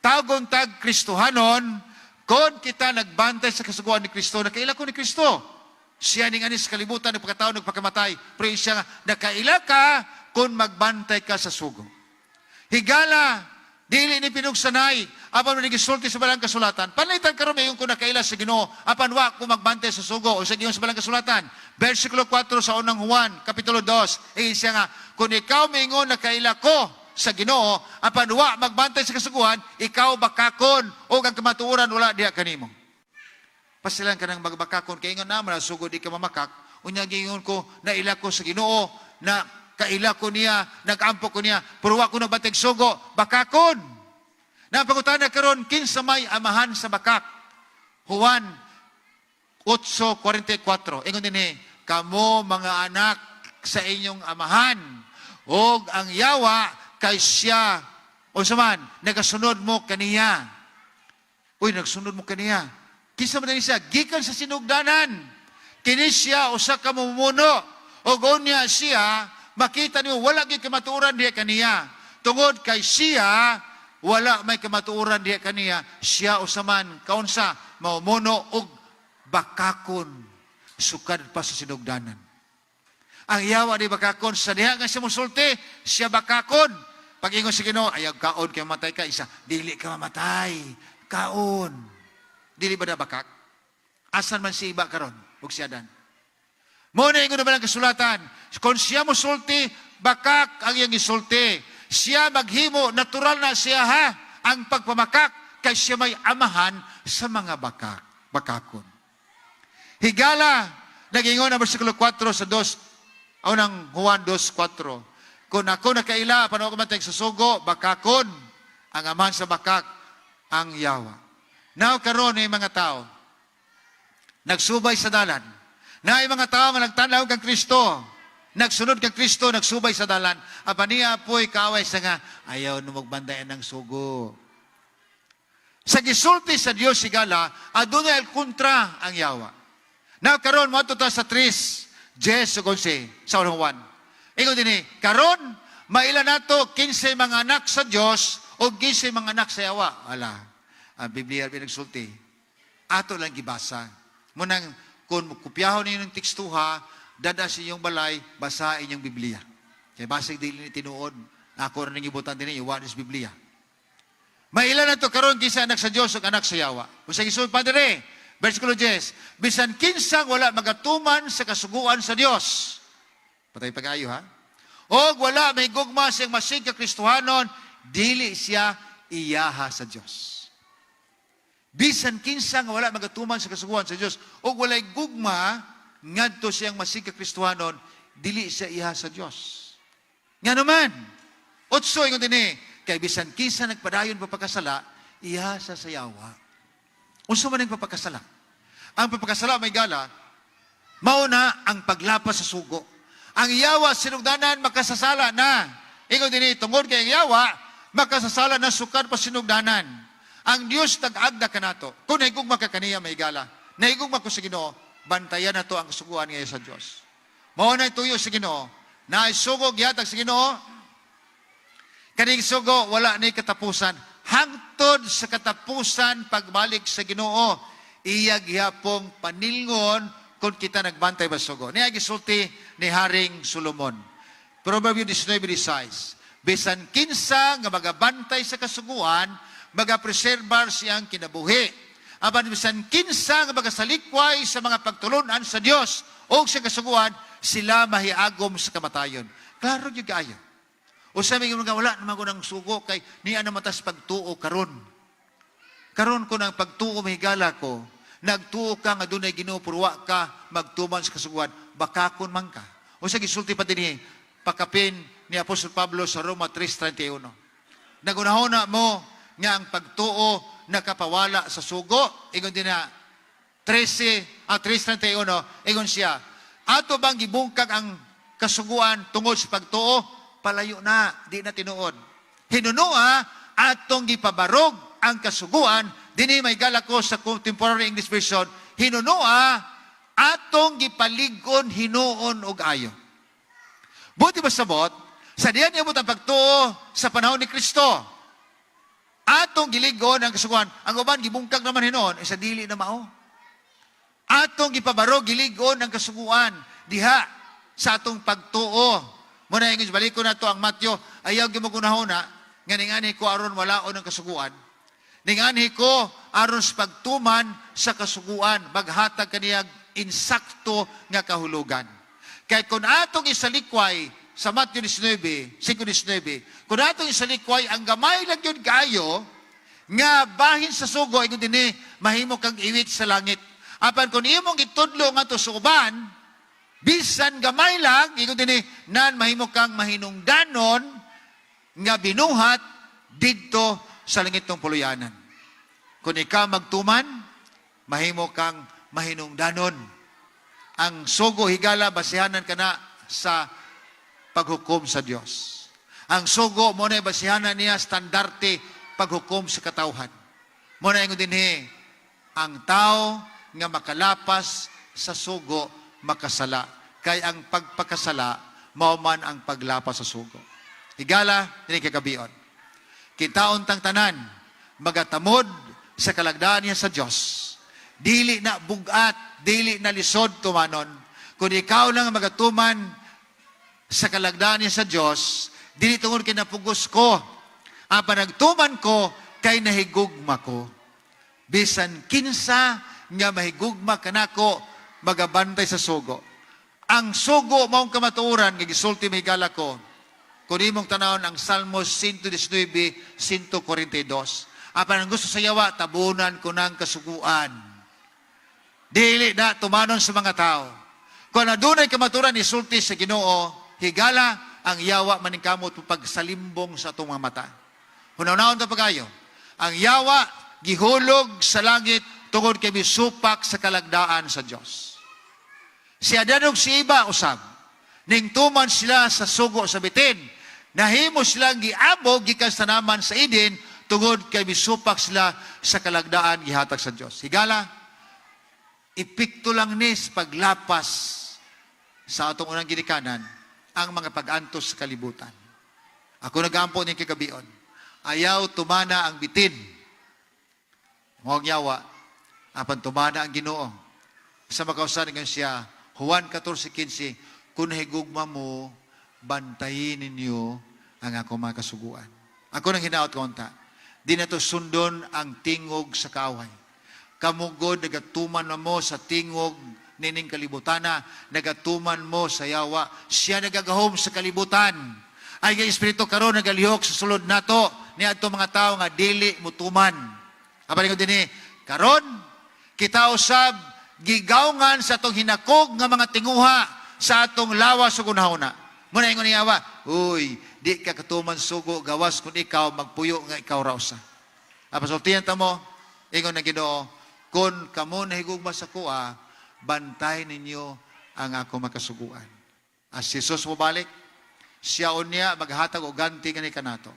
tawgon tag Kristohanon, kung kita nagbantay sa kasuguan ni Kristo, nakaila ko ni Kristo. Siya ning anis kalibutan, nagpakatao, nagpakamatay. Pero siya nga, nakaila ka kung magbantay ka sa sugo. Higala, dili ni pinugsanay, apan mo gisulti sa balang kasulatan. Panalitan karon mayon ko nakaila sa Ginoo, apan wa ko magbantay sa sugo o sa Ginoo sa balang kasulatan. Versikulo 4 sa Unang Juan, kapitulo 2, eh siya nga, kung ikaw maingon nakaila ko sa Ginoo, apan wa magbantay sa kasuguan, ikaw bakakon o ang kamatuoran wala diha kanimo. Pasilan ka ng magbakakon, kay ingon naman, sugod di ka mamakak, unya giingon ko, naila ko sa Ginoo, na kaila ko niya, nagampo ko niya, pero wa ko nagbantay sugo, bakakon. Na pangutana karon, kinsa may amahan sa bakak? Juan 8:44. Ingon dinhi, kamo mga anak sa inyong amahan, og ang yawa kay siya, unsa man, nagasunod mo kaniya. Uy, nagsunod mo kaniya. Kinsa man siya? Gikan sa sinugdanan. Kini siya usa ka mumuno. Og unya siya, makita niyo wala gyud kamatuoran diha kaniya. Tungod kay siya wala may kamatuoran diha kaniya, siya usa man kaunsa maumuno og bakakon sukad pa sa sinugdanan. Ang yawa di bakakon sa diha nga siya musulti, siya bakakon. Pag ingon sa Ginoo, ayaw kaon kay mamatay ka, isa, dili ka mamatay, kaon. Dili ba na bakak? Asan man si iba karon ug si Adan? Mo na ingon naman ang kasulatan, kung siya musulti, bakak ang iyang isulti. Siya maghimo, natural na siya ha, ang pagpamakak, kay siya may amahan sa mga bakak, bakakon. Higala, nagingon ang versikulo 4 sa 2, unang Juan 2:4. Kung ako nakaila, paano ko man sa sugo, bakakon, ang amahan sa bakak, ang yawa. Now karon ay mga tao, nagsubay sa dalan. Na ay mga tao nga nagtanaw kang Kristo, nagsunod kang Kristo, nagsubay sa dalan. Apan niya po'y kaaway sa nga, ayaw no magbandayan ng sugo. Sa gisulti sa Dios higala, adunay kontra ang yawa. Now karon moadto ta sa 3:10 ug 11 sa Unang Juan. Ingon dinhi, karon maila nato kinsay mga anak sa Dios o kinsay mga anak sa yawa. Ala, ang Biblia pinagsulti. Ato lang gibasa. Munang kung kopyahon ninyo ng tekstuha, dada sa inyong balay, basahin yung Biblia. Kaya basig dili ni tinuod. Ako rin gibutan din iwan is Biblia. Maila na to karon kinsa anak sa Dios ug anak sa yawa. Kung sa gisulti pa dire, versikulo 10, bisan kinsang wala magatuman sa kasuguan sa Dios. Patay pag-ayo ha. Og wala may gugma siyang masig ka Kristohanon, dili siya iyaha sa Dios. Bisan kinsa nga wala magatuman sa kasuguan sa Dios og walay gugma ngadto siyang masig ka Kristohanon, dili siya iha sa Dios. Nga naman, 8 ingon dinhi, kay bisan kinsa nagpadayon papakasala, iha sa yawa. Unsa man ang papakasala? Ang papakasala may gala, mao na ang paglapas sa sugo. Ang yawa sinugdanan makasasala na. Ingon dinhi, tungod kay ang yawa makasasala na sukad pa sinugdanan. Ang Dios tag-agda kanato. Kung nahigugma ka kaniya may gala, nahigugma ko sa Ginoo, bantayan nato ang kasuguan ngayon sa Dios. Mao na tuyo sa Ginoo, na sugo gihatag sa Ginoo, kaning sugo wala ni katapusan. Hangtod sa katapusan pagbalik sa Ginoo, iya gihapong panilngon kung kita nagbantay ba sugo. Niya gisulti ni Haring Solomon. Proverbio 19:16. Bisan kinsa nga magabantay sa kasuguan, magapreserbar siyang kinabuhi. Apan bisan kinsa nga magasalikway sa mga pagtulunan sa Dios o sa kasuguan, sila mahiagom sa kamatayon. Klaro gyud kaayo. Usa may mga wala naman ko ng sugo kay niya naman tas pagtuo karon. Karon ko ng pagtuo mahigala ko, nagtuo ka nga dunay Ginoo pero wa ka magtuman sa kasuguan, bakakon man ka. Usa gisulti pa dinhi pakapin ni Apostol Pablo sa Roma 3:31. Nagunahona mo nga ang pagtuo nakapawala sa sugo. Ingon din na 13, 3:31, ingon siya, ato bang gibungkag ang kasuguan tungod sa pagtuo? Palayo na, di na tinuod. Hinunua, atong gipabarog ang kasuguan, dinhi may ko sa Contemporary English Version, hinunua, atong gipalig-on hinuon og ayo. Buti ba sabot, sa diyan niabot ang pagtuo sa panahon ni Kristo, atong gilig-on ang kasuguan, ang uban gibungkag naman hinuon, eh, sa dili na mao. Atong gipabarog gilig-on ang kasuguan diha sa atong pagtuo. Muna ingon balik ko na to ang Mateo, ayaw gyud magunahona nga ningani ko aron walaon ang kasuguan. Ningani ko aron sa pagtuman sa kasuguan, maghatag kaniyag insakto nga kahulugan. Kay kung atong isalikway sa Mateo 19, 5:19, kung atong isalikway ang gamay lang yun kaayo nga bahin sa sugo, ingon dinhi, mahimo kang iwit sa langit. Apan kung imong gitudlo ngadto sa uban, bisan gamay lang, ingon dinhi, nan mahimo kang mahinungdanon nga binuhat didto sa langitnong puluyanan. Kung ikaw magtuman, mahimo kang mahinungdanon. Ang sugo, higala, basihanan ka na sa paghukom sa Dios. Ang sugo mo na basihanan niya standarte paghukom sa katawhan. Mo na ingon dinhi, ang tao nga makalapas sa sugo makasala. Kay ang pagpakasala mao man ang paglapas sa sugo. Higala, dinhi kagabion. Kitaon tang tanan magatamod sa kalagdaan niya sa Dios. Dili na bugat, dili na lisod tumanon. Kung ikaw lang ang magatuman sa kalagdaan niya sa Dios, dili tungod kay napugos ko. Apan nagtuman ko kay nahigugma ko. Bisan kinsa nga mahigugma kanako magabantay sa sugo. Ang sugo maong kamatuoran nga gisulti mahigala ko. Kung imong tanawon ang Salmos 119, 142. Apan ang gusto sa yawa, tabunan ko ng kasuguan. Dili na tumanon sa mga tao. Kung adunay kamaturan isulti sa Ginoo, higala ang yawa maningkamot pagsalimbong sa atong mga mata. Hunaw-naon ta pagayo. Ang yawa gihulog sa langit tungod kay misupak sa kalagdaan sa Dios. Si Adan ug si Eva usab, ning tuman sila sa sugo sa bitin, nahimo silang giabog gikan sa tanaman sa Eden tungod kay misupak sila sa kalagdaan gihatag sa Dios. Higala, epekto lang ni sa paglapas sa atong unang ginikanan ang mga pag-antos sa kalibutan. Ako nagampo ning kagabion. Ayaw tumana ang bitin. Mao ang yawa, apan tumana ang Ginoo. Sa makausan nga siya, Juan 14:15, kung higugma mo, bantayin ninyo ang ako mga kasuguan. Ako nang hinaot ko unta. Di na to sundon ang tingog sa kaaway. Kamugod, nagatuman na mo sa tingog nining kalibutana, nagatuman mo sa yawa. Siya nagagahom sa kalibutan. Ay nga espiritu karon nagalihok sa sulod nato ni adto mga tao nga dili mutuman. Apan ko dinhi, karon kita usab gigawngan sa atong hinakog nga mga tinguha sa atong lawas ug hunahuna. Muna ingon ni yawa, uy, di ka katuman sugo gawas kung ikaw magpuyo nga ikaw ra usa. Apan sultihan ta mo, ingon ng Ginoo, kung kamo nahigugma sa kuha, bantay ninyo ang ako makasuguan. As Jesus mobalik, siya unya maghatag og ganti kani kanato.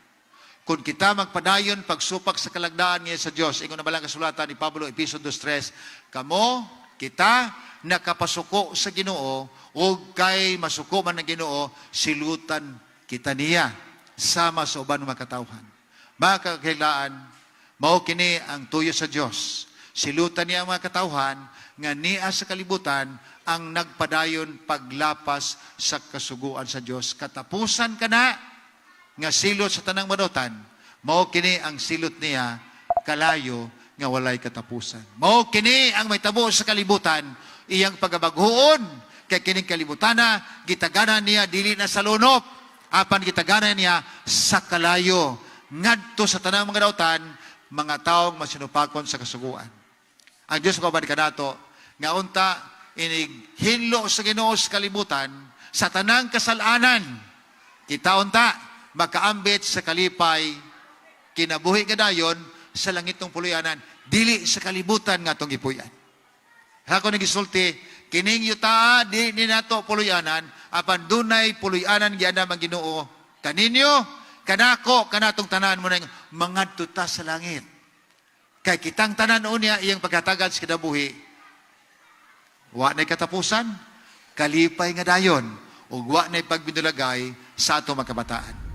Kung kita magpadayon pagsupak sa kalagdaan niya sa Dios, ingon na balang kasulatan ni Pablo, Epeso 2:3, kamo, kita, nakapasuko sa Ginoo, ug kay masuko man ang Ginoo, silutan kita niya sama sa uban mga katawhan. Mga kakailaan, mao kini ang tuyo sa Dios. Silutan niya ang mga katawhan nga niya sa kalibutan ang nagpadayon paglapas sa kasuguan sa Dios. Katapusan ka na nga silot sa tanang manutan, mao kini ang silot niya kalayo nga walay katapusan. Mao kini ang may tabo sa kalibutan, iyang pagabaghoon kay kining kalibutana gitaganan niya dili na sa lunop. Apan gitaganan niya sa kalayo ngadto sa tanang mga dautan, mga taong masinupakon sa kasuguan. Ang Diyos kauban kanato nga unta inig hinlo sa Ginoo sa kalibutan sa tanang kasalanan, kita unta makaambit sa kalipay, kinabuhi nga dayon sa langitong puluyanan, dili sa kalibutan nga atong gipuy-an. Ako nagisulti, kining yuta di ni nato puluyanan, apan dunay puluyanan giandam ang Ginoo kaninyo, kanako, kanatong tanan mo nang mangadto ta sa langit. Kay kitang tanan unya iyang pagkatagan sa kinabuhi, wa na'y katapusan, kalipay nga dayon, ug wa na'y pagbinulagay sa atong mga kabataan.